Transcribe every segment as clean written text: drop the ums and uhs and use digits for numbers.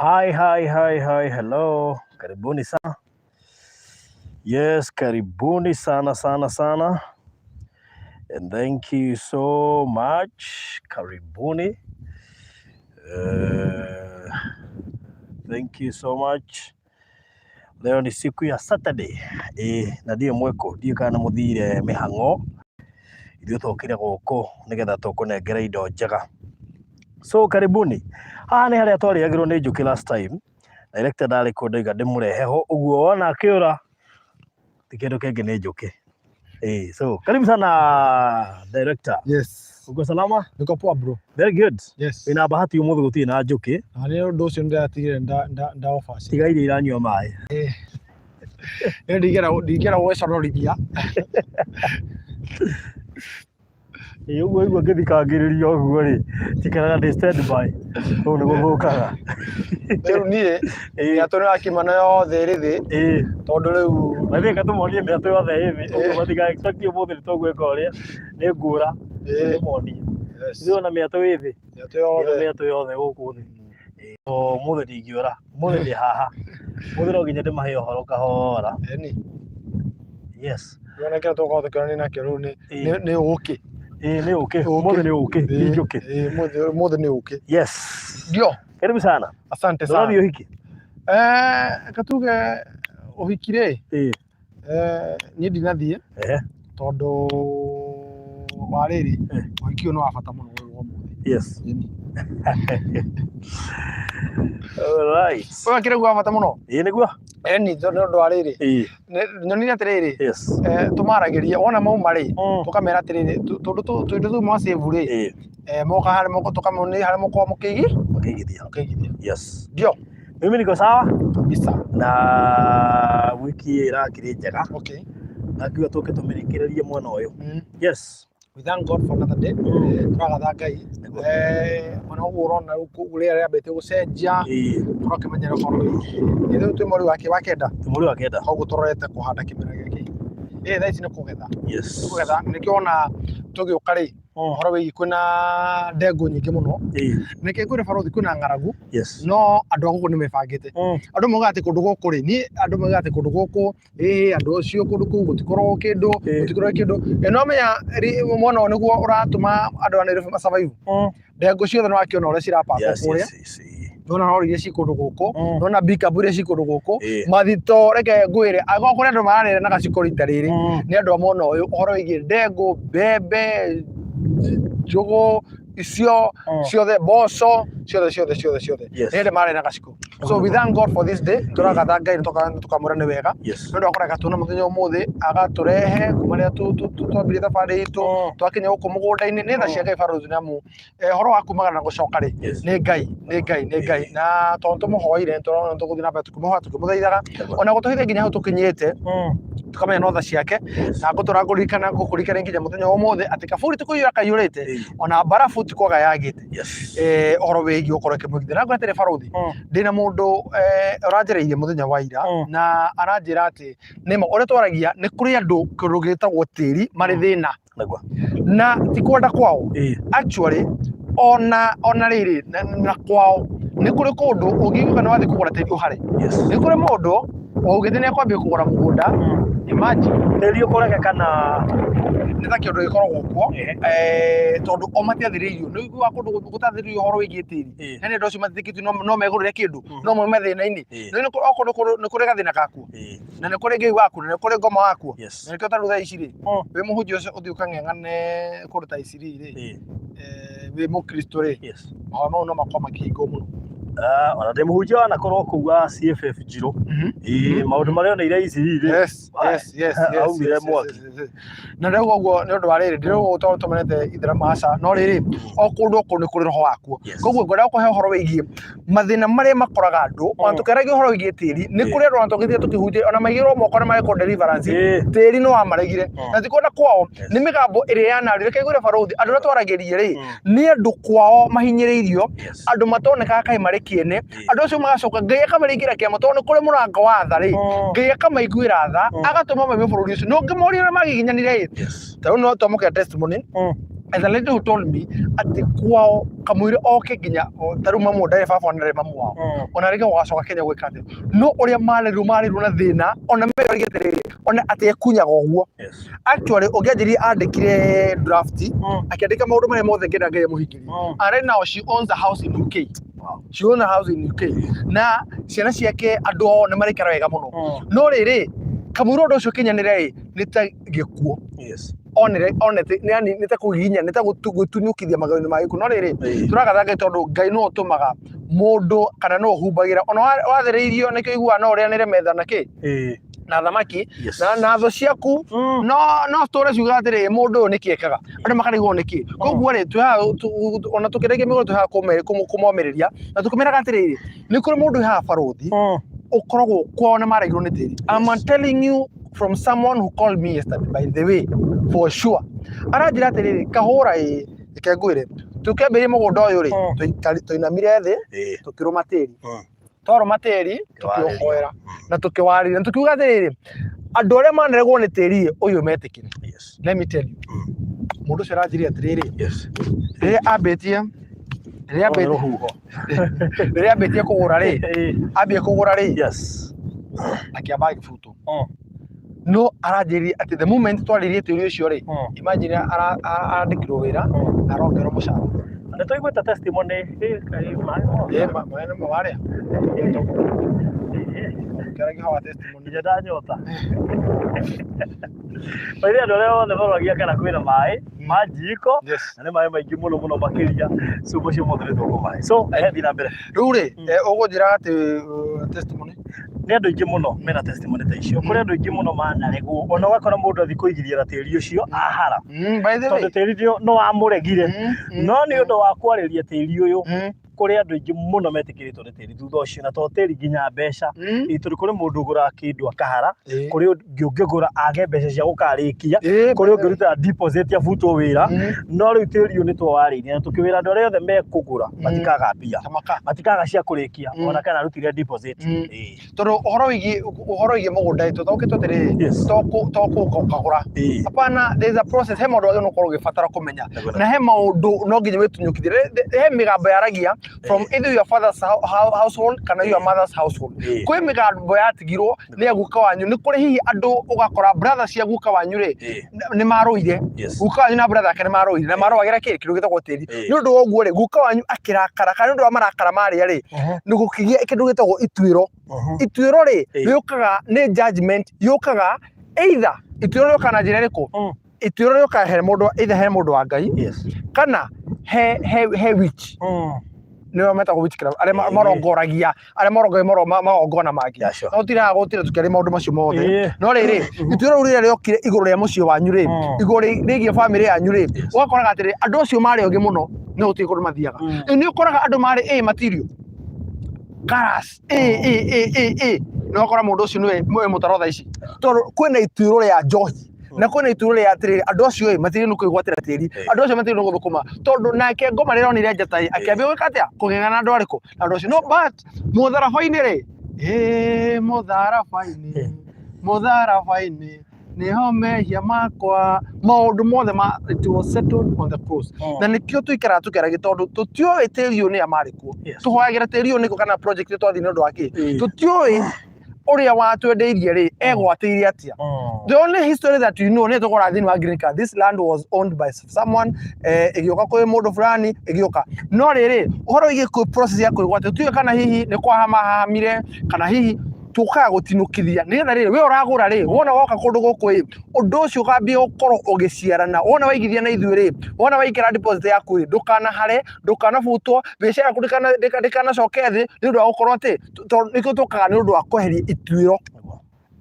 Hi, hi, hi, hi, hello. Karibuni sana. Yes, karibuni sana sana sana. And thank you so much. Karibuni. Thank you so much. Leo ni siku ya Saturday. Na ndiĩ mwĩkũ, ndiĩ kana mũthire mĩhang'o. Ithuĩ tũkire gũkũ nĩgetha tũkũnengere indo njega. So karibuni. Haha nĩ harĩa twarĩagĩrwo nĩ njũkĩ last time. Director ndarĩ kuo ndoiga ndĩmũrehe ho ũguo wona akĩũra ti kĩndũ kĩngĩ nĩ njũkĩ. So karibu sana, director. Yes. Uko salama? Niko poa, bro. Very good. Yes. Wĩna bahati ũmũthĩ gũtirĩ na njũkĩ. Na nĩ ũndũ ũcio nĩndĩratigire nda offer. Tiga iria iranyua maĩ. Ĩyo ndingĩenda gwĩconorithia. Ĩ ũguo igua ngĩthikangĩrĩria ũguo rĩ, njikaraga ndĩ stand by. Kũu nĩ gũthũkaga. Rĩu niĩ mĩatũ nĩ wakimana yothe ĩrĩ thĩ tondũ rĩu By the way, katũmonie mĩatũ yothe ĩ thĩ ũguo matiga expect ũmũthĩ nĩ tũgwĩka ũrĩa nĩ ngũra tũmonie. Ithuĩ ona mĩatũ ĩ thĩ. Mĩatũ yothe. Mĩatũ yothe gũkũ thĩ. Ũmũthĩ ndingĩũra, ũmũthĩ ndĩ haha. Ũmũthĩ no nginya ndĩmahe ũhoro kahora. Ĩni. Yes. Nĩwona kĩrĩa tũgũkorwo tũkĩonania nakĩo rĩu nĩ nĩ ũkĩ. Ĩĩ, nĩ ũkĩ. Ũmũthĩ nĩ ũkĩ, ti njũkĩ. Ĩĩ, ũmũthĩ nĩ ũkĩ. Yes. Ndio. Karibu sana. Asante sana. Ndũrathiĩ ũhiki? Katuge ũhiki rĩ, niĩ ndinathiĩ tondũ wa rĩrĩ, ũhiki ũyũ nĩ wa bata mũno ũyũ wa ũmũthĩ. Ĩni. All right. Ũyũ akĩrĩ guo wa bata mũno. Ĩĩ, nĩguo. Ĩni, tondũ nĩ ũndũ wa rĩrĩ, nyonire atĩrĩrĩ, tũmaragĩria wona mauma rĩ, tũkamera atĩrĩrĩ, tondũ tũindo tũu mwasave rĩ, moka harĩa tũkamonia harĩa mũkoragwo mũkĩigi Mũkĩigithia. Mũkĩigithia. Yes. Ndio. Mimi niko sawa Kabisa. Na wiki ĩrakĩrĩ njega. Na ngiuga tũke tũmĩrĩkĩrĩrie mwena ũyũ. Yes. We thank God for another day. Tũragatha Ngai. Ona ũguo ũrona rĩu rĩera rĩambĩtie gũcenjia, tũrakĩmenyera ũhoro wĩgiĩ. Ithuĩ twĩ mweri wa kenda. Mweri wa kenda. Koguo tũrorete kũhanda kĩmera gĩkĩ. Thaa ici nĩ kũgetha. Nĩ kũgetha. Nĩkĩo ona tũgĩũka rĩ, ũhoro wĩgiĩ kwĩna ndengũ nyingĩ mũno. Nĩkĩ ngwĩre barũthi kwĩna ng'aragu, no andũ a gũkũ nĩ mebangĩte. Andũ maugaga atĩ kũndũ gũkũ rĩ, niĩ andũ maugaga atĩ kũndũ gũkũ, andũ acio kũndũ kũu gũtikoragwo kĩndũ, gũtikoragwo kĩndũ. No menya mwena ũyũ nĩguo ũratũma andũ a Nairobi ma survive. Ndengũ ciothe nĩ wakĩona ũrĩa cirapangwo kũrĩa. Nona rori iria ci kũndũ gũkũ, nona pickup iria ci kũndũ gũkũ, mathito reke ngwĩre, angĩkorwo kũrĩ andũ mararĩra na gaciko rita rĩrĩ, nĩ andũ a mwena ũyũ, ũhoro wĩgiĩ ndengũ, mbembe, njũgũ, icio ciothe, mboco, ciothe ciothe ciothe ciothe. Nĩ andũ mararĩra na gaciko. So we thank God for this day. Tũragatha Ngai nĩ tũkamwĩra nĩ wega. Nĩ ũndũ wa kũreka tuone mũthenya ũmũthĩ, agatũrehe kuma rĩrĩa twambirie thabarĩ itũ, twakinya gũkũ mũgũnda-inĩ. Nĩ tha cia Ngai barũthi nĩ amu ũhoro wa kumagara na gũcoka rĩ, nĩ Ngai, nĩ Ngai, nĩ Ngai. Na tondũ tũmũhoire, nĩ tũgũthiĩ na mbere tũkĩmũhoya tũkĩmũthaithaga, ona gũtũhitha nginya hau tũkinyĩte, tũkamenya no tha ciake. Na ngũtũra ngũririkana, ngũkũririkania nginya mũthenya wa ũmũthĩ atĩ kaburi ti kũiyũra kaiyũrĩte, ona mbarabu ti kwaga yagĩte. Ũhoro wĩgiĩ gũkorwo ĩkĩmũigithia. Na ngwĩre atĩrĩ barũthi, ndĩna mũndũ ũranjarĩirie mũthenya wa ira, na aranjĩra atĩ nĩma ũrĩa twaragia nĩ kũrĩ andũ kĩndũ gĩtagwo tĩri marĩ thĩna. Na ti kwenda kwao. Actually, ona rĩrĩ na kwao nĩ kũrĩ kũndũ ũngĩigua kana wathiĩ kũgũra tĩri ũhare. Nĩ kũrĩ mũndũ waugĩte nĩ akwambia kũgũra mũgũnda. Imagine. Tĩri ũkũrege kana nĩ ta kĩndũ gĩkoragwo kuo, tondũ o matiathĩrĩirio. Nĩ ũiguaga kũndũ gũtathĩrĩirio ũhoro wĩgiĩ tĩri. Na nĩ andũ acio metĩkĩtio no megũrĩre kĩndũ, no maume thĩna-inĩ. No okorwo nĩ kũrĩ gathĩna gakuo. Na nĩ kũrĩ Ngai waku, na nĩ kũrĩ ngoma wakuo. Na nĩkĩo tarĩu thaa ici rĩ, wĩ mũhunjia ũcio ũthiĩ ũkang'eng'ane kũndũ ta Isiri rĩ, wĩ mũkristo rĩ, mahoya mau no makorwo makĩhingwo mũno. Ah, ona ndĩ mũhunjia wanakorwo kũu wa CFF Njirũ. Ĩĩ, maũndũ marĩa oneire Isiri rĩ. Aumire mwaki. Na rĩu ũguo nĩ ũndũ wa rĩrĩ, ndĩrauga tondũ tũmenete ithĩramu aca, no rĩrĩ, o kũndũ o kũndũ nĩ kũrĩ roho wakuo. Koguo ngwenda gũkũhe ũhoro wĩgiĩ mathĩna marĩa makoraga andũ, ona tũkĩaragia ũhoro wĩgiĩ tĩri, nĩ kũrĩ andũ ona tũgĩthiĩ tũkĩhunjia, ona maigĩrwo moko na magĩkwo deliverance, tĩri nĩ wamaregire. Na ti kwenda kwao, nĩ mĩgambo ĩrĩa yanario. Reke ngwĩre barũthi, andũ arĩa twaragĩria rĩ, nĩ andũ kwao mahinyĩrĩirio, andũ matonekaga kaĩ marĩ kĩene, andũ acio magacoka Ngai akamaringĩra kĩama, tondũ nĩ kũrĩ mũrango wa tha rĩ, Ngai akamaiguĩra tha, agatũma maume bũrũri ũcio. Na ũngĩmoria ũrĩa magiginyanire rĩ, ta rĩu no twamũkĩra testimony. And the lady who told me atĩ kwao kamũira oke nginya ta rĩu mamu ndarĩ baba na ndarĩ mamu wao ona rĩngĩ gũgacoka Kenya gwĩka atĩa no ũrĩa marerirwo marerirwo na thĩna ona merorire atĩrĩrĩ ona atĩ ekunyaga ũguo actually ũngĩanjĩrire andĩkire draft akĩandĩka maũndũ marĩa mothe ngenda Ngai amũhingĩrie and right now she owns a house in UK. She owns a house in UK na ciana ciake andũ ao nĩ maraikara wega mũno no rĩrĩ kamũira ũndũ ũcio ũkinyanĩre rĩ nĩ ta gĩkuũ onire onete yani nĩ ta kũgiginya nĩ ta gwĩtunyũkithia magego-inĩ ma gĩkuũ no rĩrĩ tũragatha Ngai tondũ Ngai nĩwe ũtũmaga mũndũ kana nĩwe ũhumbagĩra ona wathĩrĩirio nĩkĩo ũiguaga no ũrĩanĩre metha na kĩ na thamaki na thũ ciaku no no tũre ciuga atĩrĩ mũndũ ũyũ nĩkĩ ekaga andũ makarigwo nĩkĩ koguo rĩ twĩ haha ona tũkĩrĩkia mĩgũnda twĩ haha kũmomĩrĩria na tũkĩmeraga atĩrĩrĩ nĩ kũrĩ mũndũ wĩ haha barũthi ũkoragwo kwao nĩ maragirwo nĩ tĩri I'm telling you from someone who called me yesterday by the way for sure aranjĩra atĩrĩrĩ kahũra ĩ reke ngwĩre tũkĩambĩrĩria mũgũnda ũyũ rĩ twainamire thĩ tũkĩrũma tĩri twarũma tĩri tũkĩũhoera na tũkĩwarĩria na tũkiuga atĩrĩrĩ andũ arĩa maneregwo nĩ tĩri ũyũ metĩkĩre let me tell you mũndũ ũcio aranjĩrire atĩrĩrĩ rĩrĩa ambĩtie rĩrĩa ambĩtie Rũhuho. rĩrĩa ambĩtie kũgũra rĩ ambie kũgũra rĩ akĩamba agĩbutwo no aranjĩrire atĩ the moment twarĩrie tĩri ũcio rĩ imagine arandĩkirwo wĩra na arongerwo mũcara Nĩ tũiguĩte testimony ĩ, maĩ mothe. Ĩ, maĩ nĩmo warĩa kĩragia hawa testimony Nginya ndanyota. Maithe andũ arĩa othe maroragia kana kwĩna maĩ ma njiko na nĩ maĩ maingĩ mũno mũno makĩria so mũcio mothe nĩ tũkũmahe so thiĩ na mbere. Rĩu rĩ ũgũnjĩra atĩ testimony Nĩ andũ aingĩ mũno mena testimony ta icio kũrĩ andũ aingĩ mũno manaregwo ona ũgakora mũndũ athiĩ kũigithia na tĩri ũcio ahara By the way tondũ tĩri nĩ wamũregire no nĩ ũndũ wa kwarĩria tĩri ũyũ kũrĩ andũ aingĩ mũno metĩkĩrĩtwo nĩ tĩri thutha ũcio na to tĩri nginya mbeca Ĩ, tondũ kũrĩ mũndũ ũgũraga kĩndũ akahara kũrĩ ũngĩ ũngĩgũra age mbeca cia gũkarĩkia kũrĩ ũngĩruta deposit abutwo wĩra no rĩu tĩri ũyũ nĩ twawarĩirie na tũkĩwĩra andũ arĩa othe mekũgũra matikaga mbia Tamaka. matikaga cia kũrĩkia ona kana arutire deposit Tondũ ũhoro wĩgiĩ mũgũnda ĩ tũtaũkĩtwo atĩrĩrĩ to kũũka ũkagũra hapana there is a process he maũndũ wagĩrĩirwo gũkorwo ũgĩbatara kũmenya na he maũndũ no nginya wĩtunyũkithie he mĩgambo yaragia from either your father's household kana your mother's household kwĩ mĩgambo yatigirwo nĩ a guka wanyu nĩ kũrĩ hihi andũ ũgakora brother cia guka wanyu rĩ nĩ marũire guka wanyu na brother yake nĩ marũire na marũagĩra kĩ kĩndũ gĩtagwo tĩri nĩ ũndũ wa ũguo rĩ guka wanyu akĩrakara kana nĩ ũndũ wa marakara marĩa rĩ nĩ gũkĩgĩa kĩndũ gĩtagwo ituĩro ituĩro rĩ rĩũkaga nĩ judgment yũkaga either ituĩro rĩũkaga na njĩra ĩrĩkũ ituĩro rĩũkaga he mũndũ either he mũndũ wa Ngai kana he he he witch nĩo metagwo witchcraft arĩa marongoragia arĩa marongoragia magongona mangĩ Yeah, sure. no tiraga gũtira tũkĩaria maũndũ macio mothe no rĩrĩ ituĩro rĩu rĩrĩa rĩokire igũrũ rĩa mũciĩ wanyu rĩ igũrũ rĩgiĩ bamĩrĩ yanyu rĩ ũgakoraga atĩrĩ andũ acio marĩ ogĩ mũno no gũtirĩ kũndũ mathiaga Rĩu nĩ ũkoraga andũ marĩ A material karas A A A A A na ũgakora mũndũ ũcio nĩwe nĩwe mũtaro thaa ici tondũ kwĩna ituĩro rĩa njohi na kwĩna ituĩro rĩa atĩrĩrĩ andũ acio ĩ matirĩ nĩ kwĩgwatĩra tĩri andũ acio matirĩ nĩ gũthũkũma tondũ nake ngoma rĩrĩa onire njata ĩ akĩambia gwĩka atĩa kũng'eng'ana na andũ arĩkũ na andũ acio no but mũtharaba-inĩ rĩ ĩ mũtharaba-inĩ mũtharaba-inĩ nĩho mehia makwa maũndũ mothe ma it was settled on the cross na nĩkĩo tũikaraga tũkĩaragia tondũ tũtiũĩ tĩri ũyũ nĩ a marĩ kuo tũhoyagĩra tĩri ũyũ nĩkũ kana project ĩyo twathiĩ nĩ ũndũ wa kĩ tũtiũĩ ũrĩa watwendeirie rĩ egwatĩire atĩa the only history that you know nĩ tũkora thĩinĩ wa green card this land was owned by someone ĩgĩũka kwĩ mũndũ fulani ĩgĩũka no rĩrĩ ũhoro wĩgiĩ process ya kwĩgwatĩra tũtiũĩ kana hihi nĩ kwahamahamire kana hihi tũkaga gũtinũkithia nĩgetha rĩrĩ we ũragũra rĩ wona woka kũndũ gũkũ ĩ ũndũ ũcio ũkambia gũkorwo ũgĩciarana wona waigithia na ithuĩ rĩ wona waikĩra deposit yaku rĩ ndũkanahare ndũkanabutwo biacara yaku ndĩkanacoke thĩ nĩ ũndũ wa gũkorwo atĩ tondũ nĩkĩo tũkaga nĩ ũndũ wa kweheria ituĩro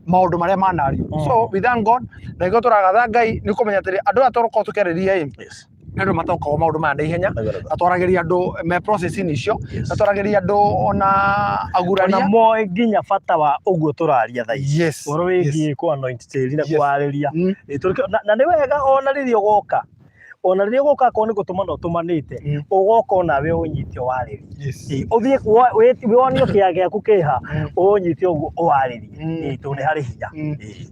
maũndũ marĩa manario so we thank God na nĩkĩo tũragatha Ngai nĩ kũmenya atĩrĩ andũ aya tũrakorwo tũkĩarĩria ĩ nĩ andũ mataũkagwo maũndũ maya na ihenya na twaragĩria andũ me process-inĩ icio na twaragĩria andũ ona aguraria ona moĩ nginya bata wa ũguo tũraria thaa ici ũhoro wĩgiĩ kũ anoint tĩri na kũwarĩria na nĩ wega ona rĩrĩa ũgoka ona rĩrĩa ũgoka akorwo nĩ gũtũmana ũtũmanĩte ũgoka onawe ũnyite ũwarĩrie ũthiĩ wonio kĩea gĩaku kĩha ũnyite ũguo ũwarĩrie tondũ nĩ harĩ hinya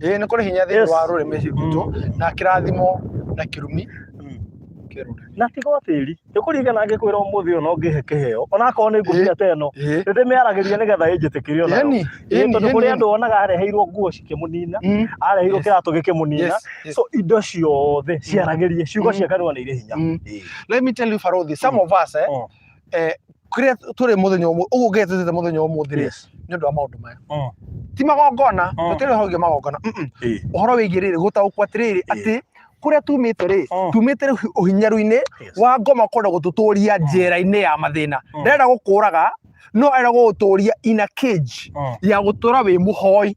Ĩĩ nĩ kũrĩ hinya thĩinĩ wa rũrĩmĩ rwitũ na kĩrathimo na kĩrumi. Kĩrore. Na tiga o tĩri, nĩkũririkana ngĩkwĩra ũmũthĩ ũyũ no ngĩhe kĩheo, onakorwo nĩ ngũbia ta ĩno, nĩndĩmĩaragĩria nĩgetha ĩnjĩtĩkĩrie onayo. Ĩni, Ĩĩ, ĩni, tondũ ĩni, kũrĩ ĩni. andũ wonaga areheirwo nguo cikĩmũnina, areheirwo kĩratũ gĩkĩmũnina. So indo ciothe ciaragĩrie, ciugo cia kanua nĩ irĩ hinya. Let me tell you Barothi, some of us kũrĩa tũrĩ mũthenya ũmwe ũguo Ngai atwĩtĩte mũthenya ũmũthĩ rĩ nĩ ũndũ wa maũndũ maya ti magongona tũtirĩ ũhoro wĩgiĩ magongona ũhoro wĩgiĩ rĩrĩ gũtaũkwo atĩrĩrĩ atĩ kũrĩa tumĩte rĩ tumĩte ũhinyaru-inĩ wa ngoma kwenda gũtũtũria njera-inĩ ya mathĩna. Ndĩrenda gũkũraga no arenda gũgũtũria in a cage ya gũtũra wĩ mũhoi.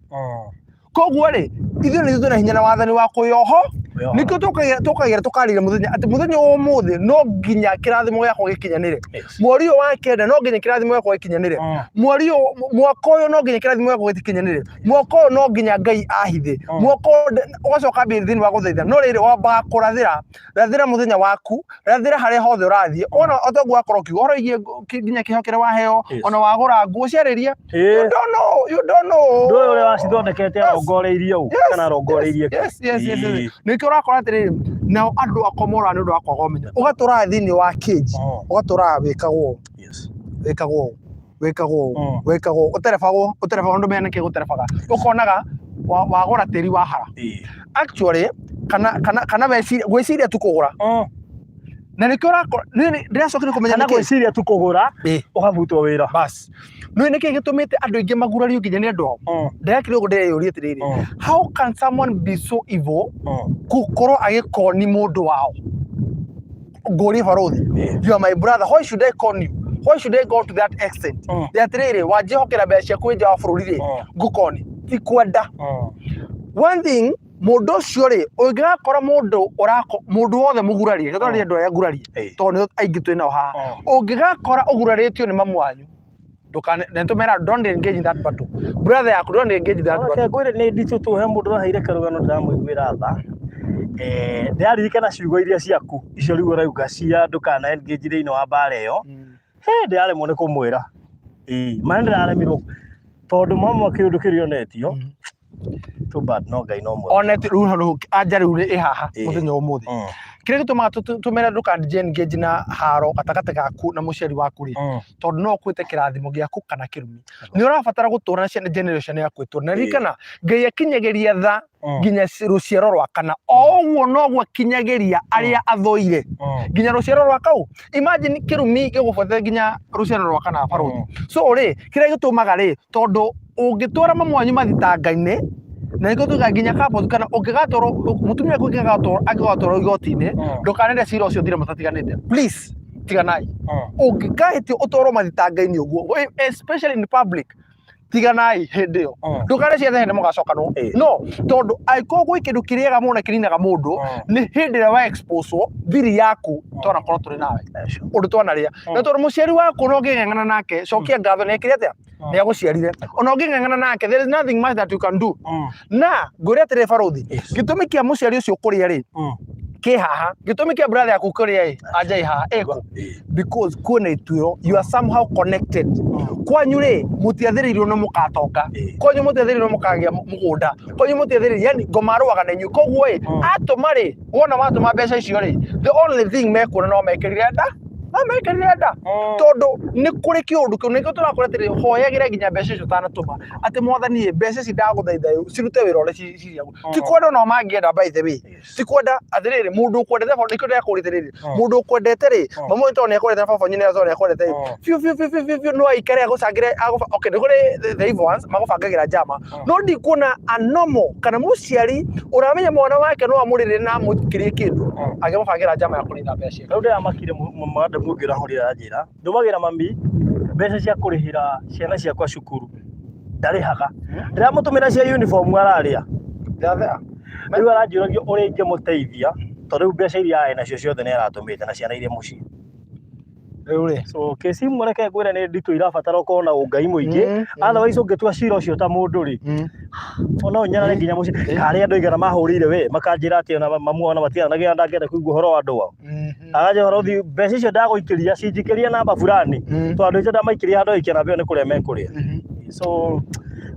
Koguo rĩ, ithuĩ nĩ ithuĩ twĩna hinya na wathani wa kwĩyoho. Kwĩyohora. Nĩkĩo tũkagĩra tũkarĩria mũthenya atĩ mũthenya wa ũmũthĩ no nginya kĩrathimo gĩakwa gĩkinyanĩre. Mweri ũyũ wa kenda no nginya kĩrathimo gĩakwa gĩkinyanĩre. Mweri ũyũ, mwaka ũyũ no nginya kĩrathimo gĩakwa gĩkinyanĩre. Mwaka ũyũ no nginya Ngai ahithe. Mwaka ũyũ ũgacoka ambie thĩinĩ wa gũthaitha. No rĩrĩ, wambaga kũrathĩra, rathĩra mũthenya waku, rathĩra harĩa hothe ũrathiĩ. Wona o toguo wakorwo ũkiuga ũhoro wĩgiĩ nginya kĩheo kĩrĩa waheo, ona wagũra nguo ciarĩria. You don't know, you don't know. Ndũĩ ũrĩa wacithondekete arongoreirie ũ, kana arongoreirie kĩ. Yes. Nĩkĩo ũrakora atĩrĩrĩ, nao andũ akomora nĩ ũndũ wa kwaga ũmenyo. Ũgatũraga thĩinĩ wa cage, ũgatũraga wĩkagwo ũũ, wĩkagwo ũũ, wĩkagwo ũũ, wĩkagwo ũũ, ũterebagwo, ũterebagwo, ndũmenye nĩkĩ gũterebaga. Ũkonaga wagũra tĩri wahara. Actually, kana weciria, gwĩciria tu kũgũra. Na nĩkĩo ũrakora, niĩ ndĩracokire kũmenya Kana nĩkĩ. gwĩciria tu kũgũra, ũkabutwo wĩra. Bas. Nĩ nĩkĩ gĩtũmĩte andũ aingĩ magurario nginya nĩ andũ ao? Ndĩrakire ũguo ndĩreyũria atĩrĩrĩ, how can someone be so evil gũkorwo agĩkoni mũndũ wao? Ngũrie barothi, you are my brother, why should I con you? Why should I go to that extent? Ya atĩrĩrĩ, wanjĩhokera mbeca ciaku wĩ nja wa bũrũri rĩ, ngũkoni. Ti kwenda. One thing, mũndũ ũcio rĩ, ũngĩgakora mũndũ ũrako, mũndũ wothe mũgurarie, reke twarĩrie andũ arĩa ngurarie, tondũ nĩo aingĩ twĩ nao haha. Ũngĩgakora ũgurarĩtio nĩ mamu wanyu, ndũkane, na nĩtũmera don't engage in that battle. Brother yaku don't engage in that Reke battle. ngwĩre nĩ nditũ tũ he mũndũ ũraheire karũgano ndĩramũiguĩra tha. Ndĩraririkana ciugo iria ciaku icio rĩu ũrauga cia ndũkana engage thĩinĩ wa mbara ĩyo. He ndĩraremwo nĩ kũmwĩra. Ĩĩ, ma nĩndĩraremirwo tondũ mama kĩũndũ kĩrĩa onetio. Too bad, no Ngai no mwega. One rĩu hau anja rĩu ĩ haha mũthenya wa ũmũthĩ. Kĩrĩa gĩtũmaga tũmere ndũka engage na haro gatagatĩ gaku na mũciari waku rĩ, tondũ no ũkuĩte kĩrathimo gĩaku kana kĩrumi. Nĩ ũrabatara gũtũra na ciana generation yaku ĩtũre. Na ririkana Ngai akinyagĩria tha nginya rũciaro rwa kana. O ũguo noguo akinyagĩria arĩa athũire nginya rũciaro rwa kau. Imagine kĩrumi gĩgũbuatĩte nginya rũciaro rwa kana barothi. So rĩ, kĩrĩa gĩtũmaga rĩ, tondũ ũngĩtwara mamu wanyu mathitanga-inĩ, na nĩkĩo tugaga nginya couples kana ũngĩgatwarwo, mũtumia waku angĩgatwarwo angĩgatwarwo igoti-inĩ, ndũkanende cira ũcio ũthire mũtatiganĩte. Please, tiganai. Ũngĩkahĩtio ũtwarwo mathitanga-inĩ ũguo, especially in public, tiganai hĩndĩ ĩyo. Ndũkane ciethe hĩndĩ mũgacokanwo. No, tondũ angĩkorwo gwĩ kĩndũ kĩrĩaga mũno na kĩninaga mũndũ, nĩ hĩndĩ ĩrĩa wa expose thiri yaku, twanakorwo tũrĩ nawe. Ũndũ twanarĩa. Na tondũ mũciari waku no ũngĩng'ang'ana nake, cokia ngatho nĩ ekire atĩa? Nĩ agũciarire. Ona ũngĩng'ang'ana nake, there is nothing much that you can do. Na ngwĩre atĩrĩrĩ barothi, gĩtũmi kĩa mũciari ũcio kũrĩa rĩ, kĩ haha. Gĩtũmi kĩa brother yaku kũrĩa ĩ, anja ĩ haha, ĩkũ? Because kwĩna ituĩro, you are somehow connected. Kwanyu rĩ, mũtiathĩrĩirio no mũgatonga. Kwanyu mũtiathĩrĩirio no mũkagĩa mũgũnda. Kwanyu mũtiathĩrĩirio, yani ngoma arũaga na inyuĩ. Koguo ĩ, atũma rĩ, wona watũma mbeca icio rĩ, the only thing mekuona no mekĩrire nda. No mekĩrire nda. Tondũ nĩ kũrĩ kĩũndũ kĩu, nĩkĩo tũrakora atĩrĩ, hoyagĩra nginya mbeca icio ũtanatũma. Atĩ mwathani ĩ, mbeca ici ndagũthaitha ĩ, cirute wĩra ũrĩa ciagu. Ti kwenda onao mangĩenda by the way. Ti kwenda atĩrĩrĩ, mũndũ ũkwendete baba, nĩkĩo ndĩrakũria atĩrĩrĩ, mũndũ ũkwendete rĩ, mamu wanyu tondũ nĩakwendete na baba wanyu tondũ nĩakwendete rĩ, biũ biũ biũ biũ biũ biũ no aikare agũcangĩre, okay, nĩ kũrĩ the evil ones, magũbangagĩra njama. No ndikuona a normal kana mũciari ũramenya mwana wake no amũrĩrĩre na amũikĩrie kĩndũ, agĩmũbangĩra njama ya kũnina mbeca ciake. Rĩu ndĩramakire madam ũngĩ ũrahũrire aranjĩra, ndũmagĩra mami mbeca cia kũrĩhĩra ciana ciakwa cukuru, ndarĩhaga. Ndĩramũtũmĩra cia uniform ararĩa. Ndathera. Rĩu aranjũragia ũrĩa ingĩmũteithia, tondũ rĩu mbeca iria arĩ nacio ciothe nĩ aratũmĩte na ciana irĩ mũciĩ. Rĩu rĩ. So kesi imwe reke ngwĩre nĩ nditũ irabatara ũkorwo na ũngai mũingĩ. Otherwise ũngĩtua cira ũcio ta mũndũ rĩ, ona ũnyarare nginya mũciĩ. Karĩ andũ aigana mahũrĩire we, makanjĩra atĩ ona mamu ona matiaranagia na ndangĩenda kũigua ũhoro wa andũ ao. Akanjĩra ũhoro ũthiĩ mbeca icio ndagũikĩria, cinjikĩrie namba fulani. Tondũ andũ aitũ ndamaikĩria handũ aikia namba ĩyo nĩ kũrĩa mekũrĩa. So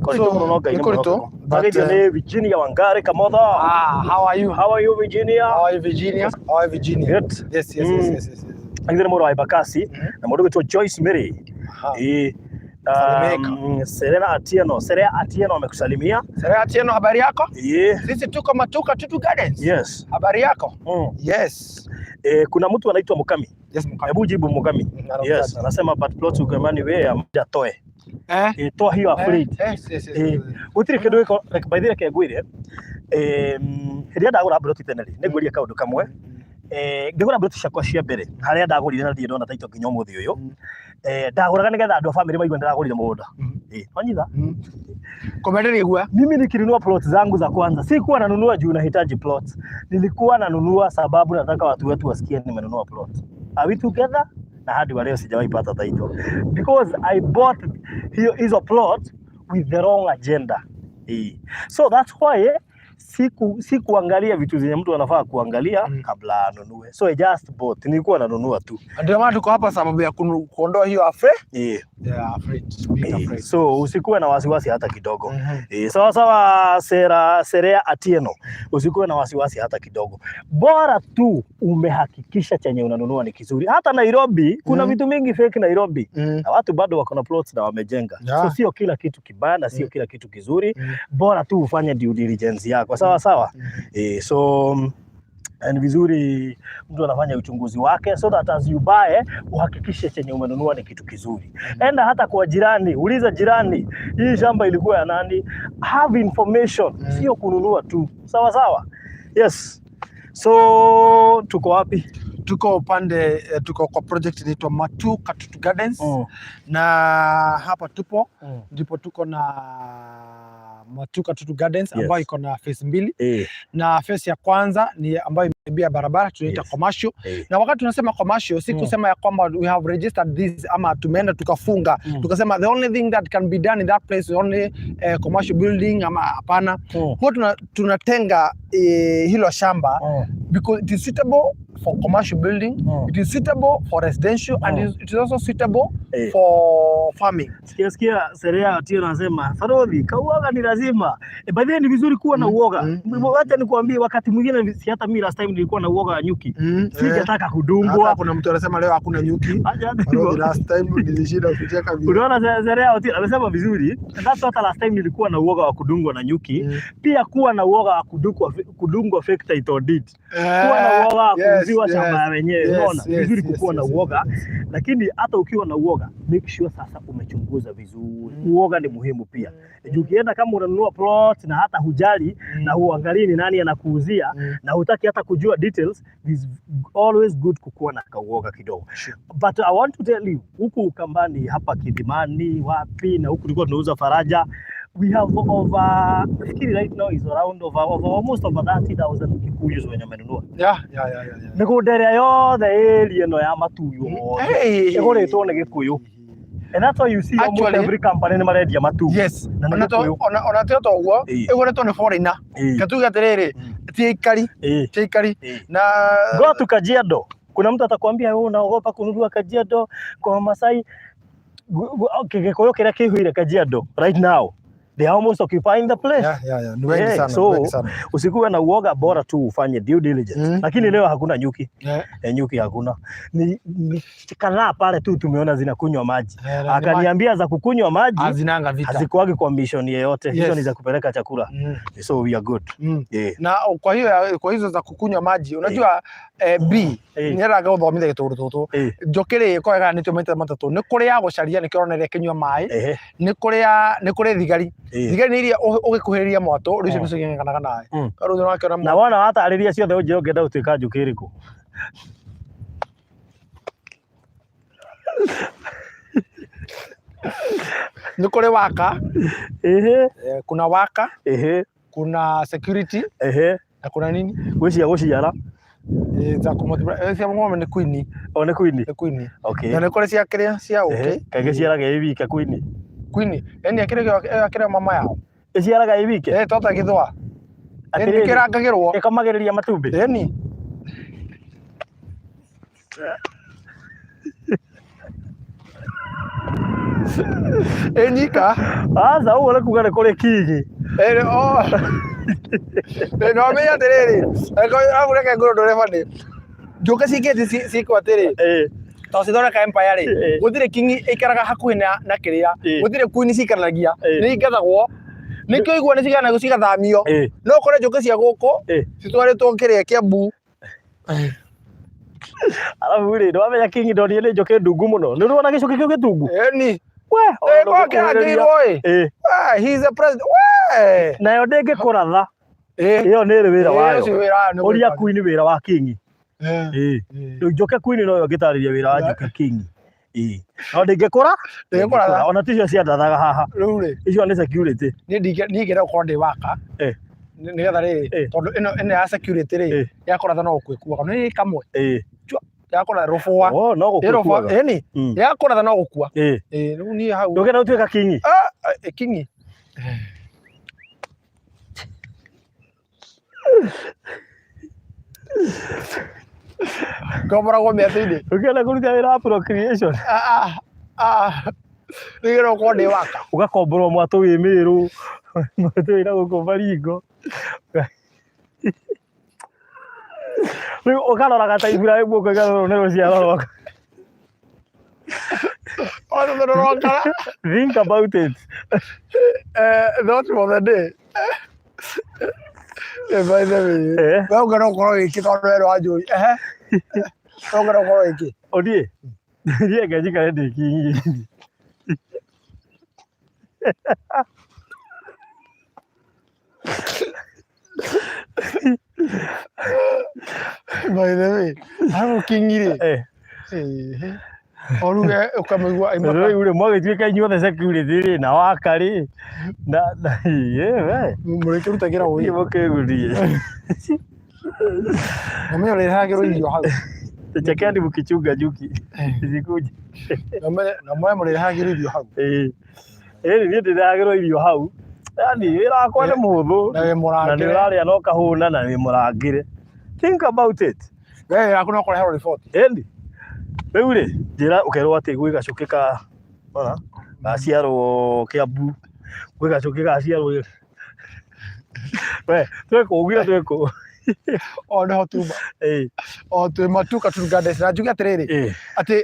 Kũritũ mũno no Ngai nĩ nĩ kũritũ, mwĩhokeku. but, Twageithio nĩ Virginia Wangari Kamotho. Ah, how are you? How are you Virginia? How are you, Virginia? How are you, Virginia? Good. Yes, yes. Agithĩ nĩ mũrũ wa Embakasi na mũndũ gwĩtwo Joyce Mary. Aha. Ĩĩ. Salimika. Serena Atieno, Serena Atieno amekusalimia. Serena Atieno, habari yako? Ĩĩ. Sisi tuko Matuka Tutu Gardens. Yes. Habari yako? Yes. Eh, kuna mtu anaitwa Mukami. Yes, Mukami. Hebu jibu Mukami. Anamtaja. Yes, anasema but plot Ukambani we amja toe. Eh? Eh, toa hiyo afraid. Yes. Eh, gũtirĩ kĩndũ gĩko like, by the way, reke ngwĩre hĩndĩ ĩrĩa ndagũra mburoti tene rĩ nĩ ngwĩrie kaũndũ kamwe. Ngĩgũra mburoti ciakwa cia mbere harĩa ndagũrire na ndirĩ ndona title nginya ũmũthĩ ũyũ. Ndagũraga nĩgetha andũ a bamĩrĩ maigue ndĩragũrire mũgũnda. Wanyita? Kũmenderia guoya. Mimi nikinunua plot zangu za kwanza sikuwa nanunua juu nahitaji plot, nilikuwa nanunua sababu nataka watu wetu wasikie nimenunua plot. Are we together? Na hadi wa leo sijawahi pata title because I bought hiyo hizo plot with the wrong agenda. So that's why sikuangalia vitu zenye mtu anafaa kuangalia kabla anunue. So I just bought, nilikuwa nanunua tu. Ndio maana tuko hapa sababu ya kuondoa hiyo afre. Yeah, afraid. Being afraid. So usikuwe na wasiwasi hata kidogo. Sawa sawa, Serea Atieno, usikuwe na wasiwasi hata kidogo. Bora tu umehakikisha chenye unanunua ni kizuri. Hata Nairobi kuna vitu mingi fake Nairobi. Na watu bado wako na plots na wamejenga. So sio kila kitu kibaya na sio kila kitu kizuri. Bora tu ufanye due diligence yako. Sawa sawa. So ni vizuri mtu anafanya uchunguzi wake so that as you buy uhakikishe chenye umenunua ni kitu kizuri. Enda hata kwa jirani, uliza jirani, hii shamba ilikuwa ya nani? Have information, sio kununua tu. Sawa sawa. Yes. So tuko wapi? Tuko upande, tuko kwa project inaitwa Matu Katutu Gardens. Na hapa tupo ndipo tuko na Matu Katutu Gardens ambayo iko na phase mbili. Na phase ya kwanza ni ambayo imeibia barabara tunaita commercial. Na wakati tunasema commercial si kusema ya kwamba we have registered this ama tumeenda tukafunga tukasema the only thing that can be done in that place is only commercial building ama hapana. Huwa tunatenga hilo shamba because it is suitable for commercial building, it is suitable for residential and it is also suitable for farming. Sikia sikia Serea Atieno anasema Farodhi, kauoga ni lazima. By the way ni vizuri kuwa na uoga. Wacha nikuambie wakati mwingine si hata mimi last time nilikuwa na uoga wa nyuki. Singetaka kudungwa. Hata kuna mtu anasema leo hakuna nyuki. Acha Farodhi, last time nilishinda kucheka vile. Unaona Serea Atieno amesema vizuri. That's what last time nilikuwa na uoga wa kudungwa na nyuki. Pia kuwa na uoga wa kudungwa fake title deed. Kuwa na uoga wa kuuziwa shamba ya wenyewe. Unaona? Vizuri kukuwa na uoga. Lakini hata ukiwa na uoga, make sure sasa umechunguza vizuri. Uoga ni muhimu pia. Juu ukienda kama unanunua plot na hata hujali na huangalii ni nani anakuuzia na hutaki hata kujua details, it is always good kukuwa na kauoga kidogo. But I want to tell you, huku Ukambani hapa Kithimani wapi na huku tulikuwa tunauza Faraja, we have over, nafikiri right now is around over almost over 30,000 Kikuyus wenye wamenunua. Mĩgũnda ĩrĩa yothe area ĩno ya Matu yothe ĩgũrĩtwo nĩ Gĩkũyũ. And that's why you see almost every company nĩ marendia Matu. Yes. Na nĩ Gĩkũyũ. Ona to ũguo ĩgũrĩtwo nĩ foreigner. Ngatuga atĩrĩrĩ, ti aikari, ti aikari. Na Go to Kajiado. Kuna mtu atakwambia wewe unaogopa kununua Kajiado kwa Masai. Gĩkũyũ kĩrĩa kĩihũire Kajiado right now. They are almost occupying the place. Ni wengi sana, So, wengi sana. Usikuwe na uoga, bora tu ufanye due diligence. Lakini leo hakuna nyuki. Nyuki hakuna. Ni kadhaa pale tu tumeona zinakunywa maji. Akaniambia za kukunywa maji hazinanga vita. Hazikuwagi kwa mission yeyote. Hizo ni za kupeleka chakula. So we are good. Na kwa hiyo kwa hizo za kukunywa maji, unajua, B, nĩeraga gũthomithia gĩtũngũrũ tũtũ. Njũkĩ rĩ, ĩkoragwo ĩgayanĩtio maita matatũ. Nĩ kũrĩ ya gũcaria, nĩkĩo ũrona ĩrĩa ĩkĩnyua maĩ. Nĩ kũrĩ ya, nĩ kũrĩ thigari. Thigari nĩ iria ũgĩkuhĩrĩria mwatũ, rĩu icio nĩcio ing'ang'anaga nawe. Rĩu nĩwakĩona Na wona watarĩria ciothe ũnjĩre ũngĩenda gũtuĩka njũkĩ ĩrĩkũ? Nĩ kũrĩ waka. Kuna waka. Kuna security. Na kuna nini? Gwĩ cia gũciara. Za kũmũtibra, cia ng'ombe nĩ queen. O nĩ queen? Nĩ queen. Na nĩ kũrĩ cia kĩrĩa, cia ũkĩ. Kaingĩ ciaraga ĩ wika queen. Queen. Yaani akĩrĩ mama yao. Ĩciaraga ĩ wike? Tota gĩthũa. Atĩrĩrĩ, Nĩkĩrangagĩrwo. Ĩkomagĩrĩria matumbĩ? Ĩni. Ĩ nyika. Aca ũguo nĩ kuga nĩ kũrĩ kingi. Ĩ o. Ĩ no menye atĩrĩrĩ, angĩkorwo reke ngũrũ ndũre bani. Njũkĩ cingĩti ciĩkwo atĩrĩ. Tondũ cithondeka empire rĩ, gũtirĩ kingi ĩikaraga hakuhĩ na kĩrĩa, gũtirĩ queen cikaranagia, nĩ ingatagwo. Nĩkĩo igua nĩ ciganagio cigathamio. No ũkore njũkĩ cia gũkũ citwarĩtwo kĩrĩa Kĩambu. Arabu rĩ, nĩwamenya kingi ndonire nĩ njũkĩ ndungu mũno. Nĩ ũrona gĩcũkĩ kĩu gĩtungu? Ĩni. We, Ĩ kwa kĩrangĩirwo ĩ. He is a president. We. Nayo ndĩngĩkũratha. Ĩyo nĩ ĩrĩ wĩra wayo. Ũria queen wĩra wa kingi. Rĩu njũke queen noyo ĩngĩtarĩria wĩra wa njũkĩ kingi. Ĩĩ. No ndĩngĩkũra? Ndĩngĩkũratha. Ona ticio ciandathaga haha. Rĩu rĩ. Icio nĩ security. Niĩ ndingĩenda gũkorwo ndĩ waka. Nĩgetha rĩrĩ, tondũ ĩno ĩno ya security rĩ, yakũratha no gũkua ĩkuaga. Nĩ kamwe. Yakũratha rũbũa. Oh, no gũkua ĩkuaga. Ĩni. Yakũratha no gũkua. Ĩĩ, rĩu niĩ hau. Ndũngĩenda gũtuĩka kingi? Ah, kingi. Ngomboragwo mĩatũ-inĩ. Ũngĩenda kũruta wĩra wa procreation. Ah, ah, nĩgetha ũkorwo ndĩ waka. Ũgakomborwo mwatũ wĩ Mĩrũ, mwatũ wĩ na gũkũ Baringo. Rĩu ũkaroraga ta Ibrahim ũkoiga rũrũ nĩ rũciaro rwakwa. Othe tũrorokara. Think about it. Thought for the day. By the way. We ũngĩenda gũkorwo wĩkĩ tondũ we nĩ wanjũri. Ehe. We ũngĩenda gũkorwo wĩkĩ? Ũthiĩ. Thiĩ ngenjikare ndĩ kingi. By the way, hau kingi rĩ. O rĩu ũkamũigua aima. Rĩu rĩ mwagĩtuĩka inyuothe security rĩ na waka rĩ na na ĩ we. Mũrĩkĩrutagĩra wĩra. Mũkĩgurie. Mũmenye ũrĩrehagĩrwo irio hau. Chekeni mkichunga nyuki zikuje. Na mũmenye mũrĩrehagĩrwo irio hau. Ĩĩ niĩ ndĩrehagĩrwo irio hau. Yaani wĩra wakwa nĩ mũhũthũ. Na wĩ mũrangĩre. Na nĩ ũrarĩa na ũkahũna na wĩ mũrangĩre. Think about it. We wĩra waku no kũreherwo riboti. Ĩni. Rĩu rĩ, njĩra ũkerwo atĩ gwĩ gacũkĩ ka ona gaciarwo Kĩambu, gwĩ gacũkĩ gaciarwo we twĩ kũ ugire twĩ kũ? O nĩho tuma. O twĩ Matuka Tour Gardens na njuge atĩrĩrĩ atĩ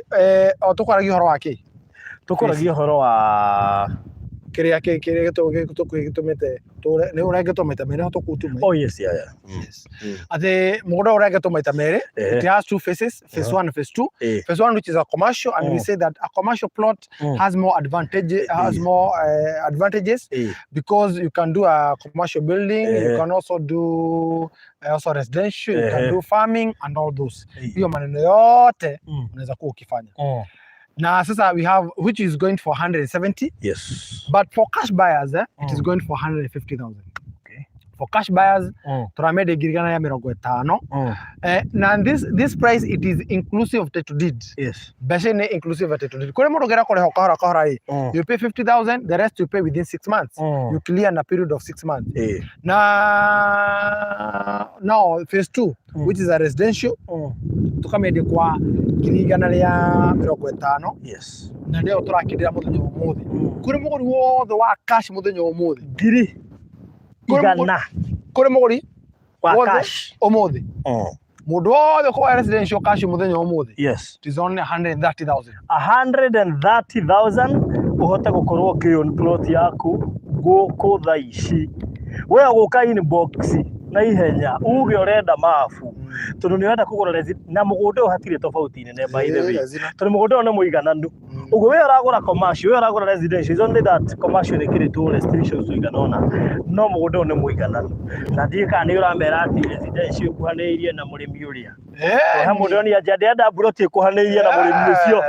o tũkwaragia ũhoro wa kĩ? Tũkwaragia ũhoro wa kĩrĩa kĩrĩa gĩtũmĩte nĩ ũrengetwo maita merĩ nĩho tũkutuma. Oh yes, yeah, yeah. Yes. Atĩ mũgũnda ũrengetwo maita merĩ, it has two phases, phase one and phase two. Phase one which is a commercial and we say that a commercial plot has more advantage, has more advantages because you can do a commercial building, you can also do also residential, you can do farming and all those. Hiyo maneno yote unaweza kuwa ukifanya. Na sasa we have which is going for 170. Yes. But for cash buyers, it is going for 150,000. Okay. For cash buyers, turamende ngiri igana rĩa mĩrongo ĩtano. Na this price it is inclusive of title deed. Yes. Mbeca nĩ inclusive of title deed. Kũrĩ mũndũ ũngĩenda kũrĩha kahora kahora ĩ, you pay 50,000, the rest you pay within 6 months. You clear in a period of 6 months. Na now phase 2, which is a residential, tukamendia kwa ngiri igana rĩa mĩrongo ĩtano. Yes. Na nĩyo tũrakĩndĩra mũthenya wa ũmũthĩ. Kũrĩ mũgũri wothe wa cash mũthenya wa ũmũthĩ. Ngiri igana. Kũrĩ mũgũri wa cash ũmũthĩ. Mũndũ wothe ũkoya residential cash mũthenya wa ũmũthĩ. Yes. It is only 130,000. 130,000 ũhote gũkorwo ũkĩ-own plot yaku gũkũ thaa ici. We ũgũka inbox na ihenya uge ũrenda mabu tondũ nĩ ũrenda kũgũra na mũgũnda ũyũ hatirĩ tofauti nene by the way, tondũ mũgũnda ũyũ nĩ mũigananu. Ũguo we ũragũra commercial, we ũragũra residential, it's only that commercial nĩ kĩrĩ tũ restrictions tũigana ũna, no mũgũnda ũyũ nĩ mũigananu. Na ndiũĩ kana nĩ ũramera atĩ residential ĩkuhanĩrĩirie na mũrĩmi ũrĩa. He mũndũ ũronia atĩ ndĩrenda mburoti ĩkuhanĩrĩirie na mũrĩmi ũcio,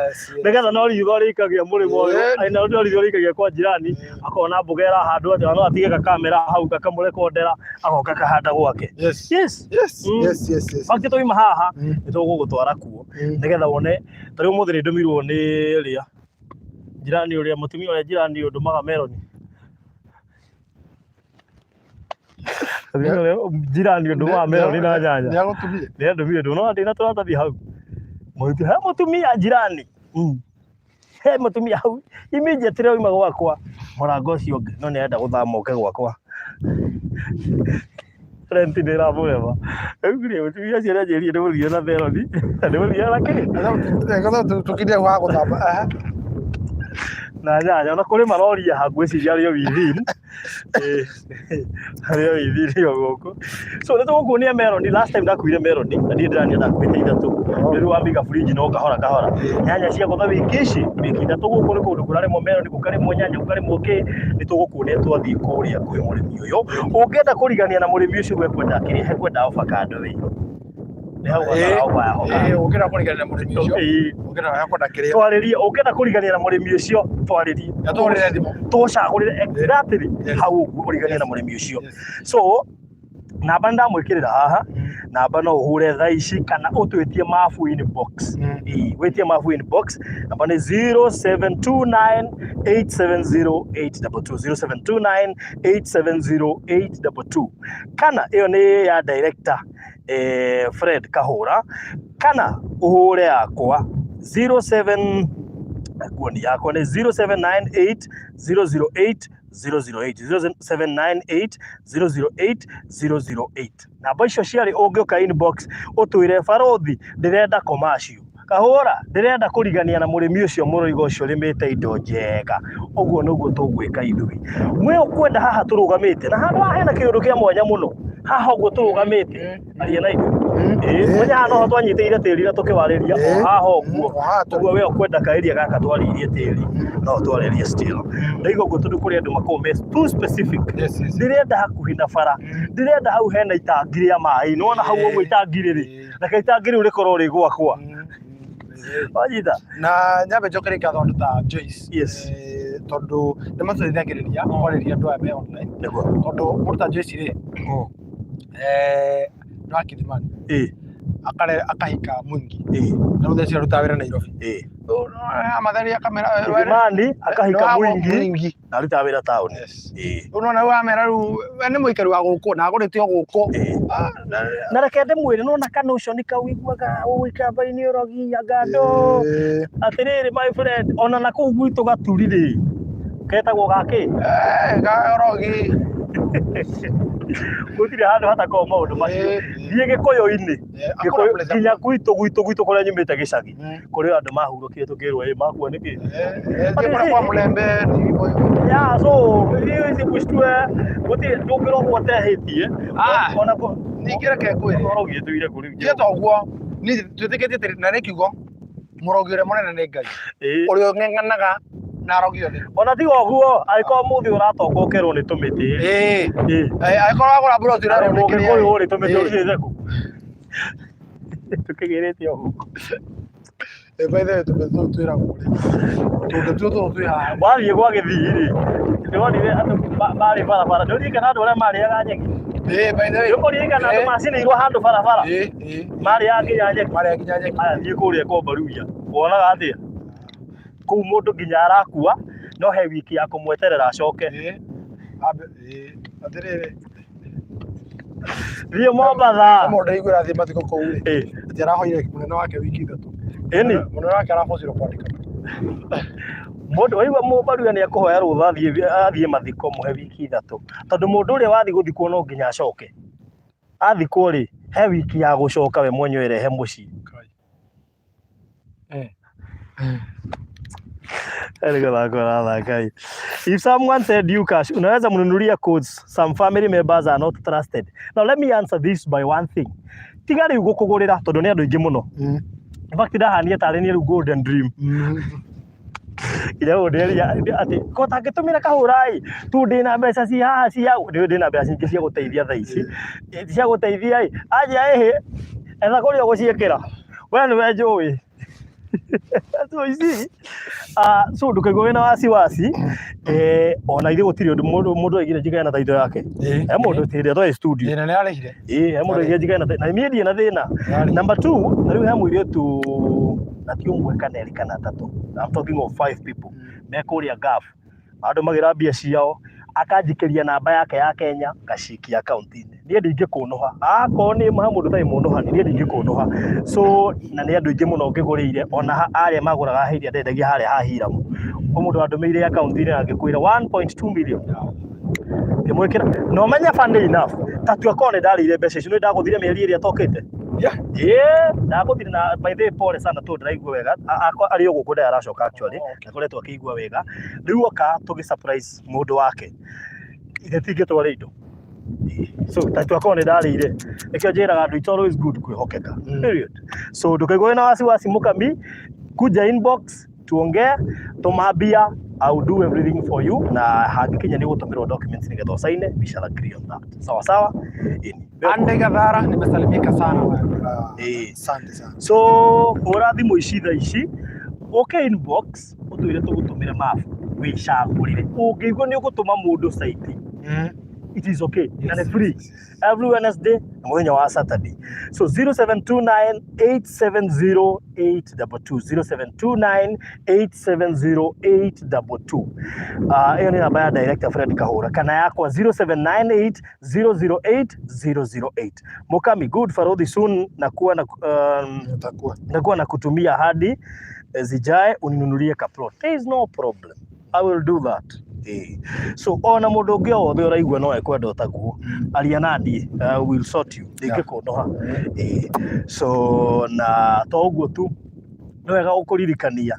nĩgetha no ritho rĩikagia mũrĩmo ũyũ, na no ritho rĩikagia kwa jirani, akona mboga ĩrahandwo atĩ no atige gakamera hau gakamũrekondera, agoka akahanda gwake. Yes. Yes. Yes. Yes, yes, yes. Fakti twauma haha, nĩ tũgũgũtwara kuo, nĩgetha wone, ta rĩu ũmũthĩ nĩ ndũmirwo nĩ ũrĩa, jirani ũrĩa, mũtumia ũrĩa jirani ũndũmaga meroni. Jirani ũndũmaga meroni na nyanya. Nĩ agũtumire? Nĩ andũmire, ndũnona ndĩna tũratathi hau. Mũtu, he mũtumia jirani. He mũtumia hau immediately auma gwakwa mũrango ũcio ũngĩ, no nĩ arenda gũthama oke gwakwa. Rent nĩ ĩramũrema. Rĩu rĩ, mũtumia ũcio nĩanjĩrire ndĩmũthire na theroni na ndĩmũthire na kĩ? Tũkirie hau ha gũthamba. Aha. Na nyanya. Ona kũrĩ maroria haha ngwĩciria arĩ o within. Ĩĩ, arĩ o within o gũkũ. So nĩ tũgũkuonia meroni. Last time ndakuire meroni na niĩ ndĩrania ndakuĩte ithatũ. Rĩu wamĩiga fridge no kahora kahora. Nyanya ciagũtha wiki ici, wiki ithatũ gũkũ nĩ kũndũ kũrarĩmwo meroni, gũkarĩmwo nyanya, gũkarĩmwo kĩ. Nĩ tũgũkuonia twathiĩ kũrĩa kwĩ mũrĩmi ũyũ. Ũngĩenda kũrigania na mũrĩmi ũcio we kwenda kĩrĩa, he kwenda avocado ĩ. Nĩ hau batara ofa ya avocado. Ũngĩenda kũrigania na mũrĩmi ũcio, ũngĩenda kwenda kĩrĩa. Twarĩrie, ũngĩenda kũrigania na mũrĩmi ũcio, twarĩrie. Na tũhũrĩre thimũ. Tũgũcagũrĩre exactly hau ũguo ũriganie na mũrĩmi ũcio. So, namba nĩ ndamwĩkĩrĩra haha, namba no ũhũre thaa ici kana ũtwĩtie mabu inbox. Ĩĩ, wĩtie mabu inbox, namba nĩ 0729870822, 0729870822. Kana ĩyo nĩ ya director Fred Kahũra, kana ũhũre yakwa 07 nguoni yakwa nĩ 0798 008 008, 0798 008 008. Namba icio ciarĩ ũngĩũka inbox ũtwĩre barothi ndĩrenda commercial, Kahũra ndĩrenda kũrigania na mũrĩmi ũcio mũroiga ũcio ũrĩmĩte indo njega. Ũguo nĩguo tũgwĩka ithuĩ. We ũkwenda haha tũrũgamĩte na handũ haha hena kĩũndũ kĩa mwanya mũno, haha ũguo tũrũgamĩte, aria na ithuĩ. Ĩĩ, menya haha noho twanyitĩire tĩri na tũkĩwarĩria o haha ũguo. Ũguo we ũkwenda kaĩria gaka twarĩirie tĩri, no twarĩrie still. Ndaiga ũguo tondũ kũrĩ andũ makoragwo me too specific. Ndĩrenda hakuhĩ na bara, ndĩrenda hau hena itangi rĩa maĩ, nĩwona hau ũguo itangi rĩrĩ, reke itangi rĩu rĩkorwo rĩ gwakwa. Wanyita? Na nyambe njokere ngatho andũ ta Joyce. Yes. Tondũ nĩ matũteithagĩrĩria kwarĩria andũ aya me online. Nĩguo. Tondũ mũndũ ta Joyce rĩ, nĩ wa Kithimani. Akahika Mwingi. Na rĩu thaa ici arutaga wĩra Nairobi. Amatheria kamera. Kithimani akahika Mwingi Mwingi. Na arutaga wĩra taũni. Yes. Rĩu nĩwona rĩu wamera rĩu we nĩ mũikari wa gũkũ na agũrĩte o gũkũ. Na reke ndĩmwĩre nĩwona kana ũcio nĩ kau iguaga ũikamba-inĩ ũrogi anga andũ. Atĩrĩrĩ my friend, ona na kũu gwitũ Gaturi rĩ, ketagwo gakĩ? Ga ũrogi. Gũtirĩ handũ hatakoragwo maũndũ macio. Thiĩ Gĩkũyũ-inĩ, Gĩkũyũ nginya gwitũ gwitũ gwitũ kũrĩa nyumĩte gĩcagi, kũrĩ andũ mahurũkire tũkĩrwo ĩ makua nĩkĩ? Thiĩ kũrĩa kwa Mũlembe nĩ Gĩkũyũ. Yeah, so ici mũcitue gũtirĩ ndũngĩrogwo ũtehĩtie. Ona kũ Ningĩ reke ngwĩre. Ũrogi ĩtũire kũ rĩu? Tiga ta ũguo, niĩ twĩtĩkĩtie atĩ na nĩ kiugo mũrogi ũrĩa mũnene nĩ Ngai. Ũrĩa ũng'eng'anaga na arogi othe. Ona tiga ũguo, angĩkorwo mũthĩ ũratonga ũkerwo nĩ tũmĩtĩ. Angĩkorwo wagũra mburoti ũrerwo nĩ kĩrĩa. Mũgĩkũyũ rĩ, tũmĩtĩ ũrutĩte kũ? Tũkĩgĩrĩte o gũkũ. By the way, tũmĩtĩ tũu twĩragwo rĩ. Tũngĩtua tũtũ twĩ haha. Wathiĩ gwa Gĩthii rĩ, nĩwonire andũ marĩ barabara, nĩũririkana andũ arĩa marĩaga nyeki? By the way. Nĩũkũririkana andũ macinĩirwo handũ barabara? Marĩaga nginya nyeki. Marĩaga nginya nyeki. Aya thiĩ kũrĩa kwa Mbaruya, wonaga atĩa? Kũu mũndũ nginya arakua, no he wiki ya kũmweterera acoke. Atĩrĩrĩ. Thiĩ Mombatha. He mũndũ ndaiguire athiĩ mathiko kũu rĩ, atĩ arahoire mũnene wake wiki ithatũ. Ĩni. Mũnene wake arabocirwo kwandĩka. Mũndũ waigua Mũmbaruya nĩ ekũhoya rũtha athiĩ mathiko mũhe wiki ithatũ. Tondũ mũndũ ũrĩa wathiĩ gũthikwo no nginya acoke. Athikwo rĩ, he wiki ya gũcoka we mwenyewe erehe mũciĩ. Nĩ gũthaka ũrathaka ĩ. If someone send you cash, unaweza mnunulia codes. Some family members are not trusted. Now let me answer this by one thing. Tiga rĩu gũkũgũrĩra tondũ nĩ andũ aingĩ mũno. In fact ndahania tarĩ niĩ rĩu golden dream. Nginya ũndĩria atĩ ko tangĩtũmĩra kahũra ĩ tu ndĩna mbeca ci haha cia ndĩna mbeca nyingĩ cia gũteithia thaa ici cia gũteithia ĩ anja ĩhĩ etha kũrĩa ũgũciĩkĩra we nĩwe njũĩ. So you see, so ndũkaigua wĩna wasiwasi, ona ithuĩ gũtirĩ ũndũ mũndũ aigire njikare na taito yake. He mũndũ hĩndĩ ĩrĩa twarĩ studio. Thĩna nĩ arĩhire. Ĩĩ, he mũndũ aigire njikare na taito na niĩ ndirĩ na thĩna. Number two, na rĩu he mũirĩtu na ti ũmwe kana erĩ kana atatũ. I'm talking of five people me kũrĩa Gulf. Andũmagĩra mbia ciao, akanjikĩria namba yake ya Kenya ngacikia akaunti-inĩ. Niĩ ndingĩkũnũha, akorwo nĩ he mũndũ ũtarĩ mũnũhani, niĩ ndingĩkũnũha. So na nĩ andũ aingĩ mũno ngĩgũrĩire, ona arĩa magũraga hĩndĩ ĩrĩa ndendagia harĩa ha Hiram. Kwĩ mũndũ wandũmĩire akaunti-inĩ na ngĩkwĩra 1.2 million. Ngĩmwĩkĩra, na ũmenye funny enough, ta tua korwo nĩ ndarĩire mbeca icio, nĩ ndagũthire mĩeri ĩrĩa ĩtokĩte. Ĩĩ, ndagũthire na by the way pole sana tondũ ndaraigua wega. Arĩ o gũkũ ndarĩ aracoka actually, ndakoretwo akĩigua wega. Rĩu oka tũgĩ surprise mũndũ wake. Ithe ti ingĩtwara indo. So ta tua korwo nĩ ndarĩire, nĩkĩo njĩraga andũ it's always good kwĩhokeka. Period. So ndũkaigua wĩna wasiwasi mũkami, kuja inbox tuongee, tũma mbia, I will do everything for you na hangĩkinya nĩ ũgũtũmĩrwo documents nĩgetha ũsaine, we shall agree on that. Sawa sawa? Ĩni. Ande Gathara, nimesalimika sana wewe. Asante sana. So hũra thimũ ici thaa ici, ũke inbox ũtwĩre tũgũtũmĩre mabu wĩcagũrĩre. Ũngĩigua nĩ ũgũtũma mũndũ site, it is okay na nĩ free every Wednesday na mũthenya wa Saturday. So 0729 870 822, 0729 870 822. Ĩyo nĩ namba ya director Fred Kahũra, kana yakwa 0798 008 008. Mukami good Farodhi soon nakuwa na Utakuwa. Nakuwa na kutumia hadi zijae uninunulie ka plot. There is no problem. I will do that. So ona mũndũ ũngĩ o wothe ũraigua no ekwenda ũtaguo, aria na niĩ, will sort you. Ndingĩkũnũha. So na to ũguo tu, nĩ wega gũkũririkania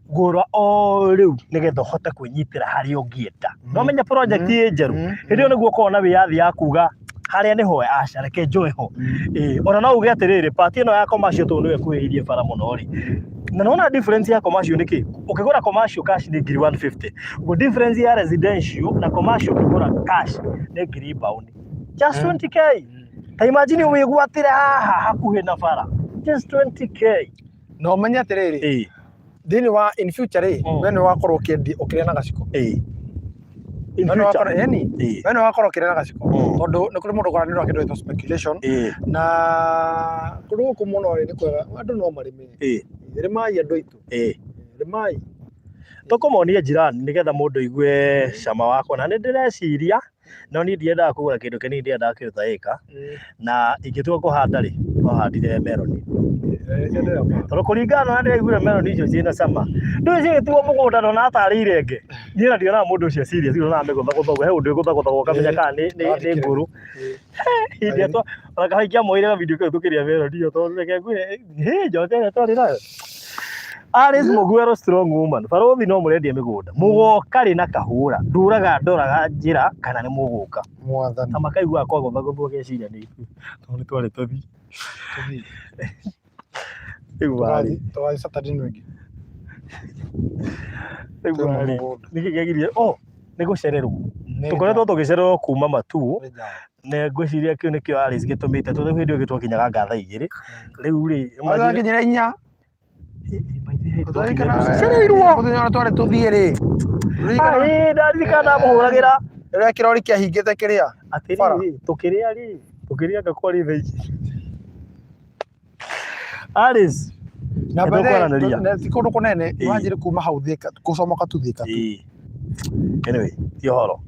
gũra o rĩu nĩgetha ũhote kwĩnyitĩra harĩa ũngĩenda. No menya project ĩ njerũ. Hĩndĩ ĩyo nĩguo ũkoragwo na wĩyathi ya kuga harĩa nĩho aca reke njoe ho. Ona no uge atĩrĩrĩ, part ĩno ya commercial tondũ nĩyo ĩkuhĩrĩirie bara mũno rĩ, na nĩwona difference ya commercial nĩ kĩ? Ũkĩgũra commercial cash nĩ ngiri 150. Ũguo difference ya residential na commercial ũkĩgũra cash nĩ ngiri mbaũni. Just 20K. Ta imagine wĩgwatĩre haha hakuhĩ na bara. Just 20K. Na ũmenye atĩrĩrĩ, thĩinĩ wa in future rĩ, we nĩ wakorwo ũkĩendia ũkĩrĩa na gaciko. In We nĩ future. wakorwo yani, we nĩ wakorwo ũkĩrĩa na gaciko. Tondũ nĩ kũrĩ mũndũ ũkoragwo nĩ kĩndũ gĩtagwo speculation. Na kũndũ gũkũ mũno rĩ nĩ kwega andũ no marĩme. Rĩmai andũ aitũ. Rĩmai. Tũkũmonia njirani nĩgetha mũndũ aigue cama wakwa, na nĩ ndĩreciria no niĩ ndiendaga kũgũra kĩndũ kĩnini, ndiendaga kĩndũ ta ĩka, na ingĩtua kũhanda rĩ, no handire meroni. Tondũ kũringana na ũrĩa ndĩraiguire meroni icio ciĩna cama, ndũĩ cigĩtuo mũgũnda ndona tarĩ irenge. Niĩ ona ndionaga mũndũ ũcio serious, ndonaga mĩgũthagũtha ũguo, he ũndũ ĩgũthagũthagwo ũkamenya kana nĩ ngũrũ. Hĩndĩ ĩrĩa ona kana ingĩamuoire video kau tũkĩrĩa meroni ĩyo, tondũ reke ngwĩre, hĩ njote ĩrĩa twarĩ nayo. Alice Mũguero strong woman. Barũthi no mũrendia mĩgũnda. Mũgoka rĩ na kahũra. Ndũraga ndoraga njĩra kana nĩ mũgũka. Mwathani. Ta makaiguaga kwa gũthagũthwo geciria nĩ ithuĩ. Tondũ nĩ twarĩ tũthiĩ. Tũthiĩ. Rĩu warĩ. Tũgathiĩ Saturday ĩno ĩngĩ. Rĩu Twĩ warĩ. mũgũnda. Nĩkĩ kĩagiria? Oh, nĩ gũcererwo. Nĩ Tũkoretwo tũgĩcererwo kuma Matuu. nĩ njaũ. Na ngwĩciria kĩu nĩkĩo Alice gĩtũmĩte tondũ hĩndĩ ĩyo ĩngĩ twakinyaga nga thaa igĩrĩ. Rĩu rĩ, imagine- Twakinyire inya. Twakinyire- Cereirwo. Mũthenya ũrĩa twarĩ tũthiĩ rĩ. Ah, ĩĩ, ndaririkana ndamũhũragĩra. Rĩrĩa kĩrori kĩahingĩte kĩrĩa. Bara. Atĩrĩrĩ, tũkĩrĩa rĩ, tũkĩrĩa nga kwarĩ thaa igĩrĩ. Alice, Na Nĩ by the way, tũkwaranĩria. ti kũndũ kũnene, Ĩĩ. wanjire kuma hau Thika, gũcomoka tu Thika tu. Ĩĩ. Anyway, ti ũhoro.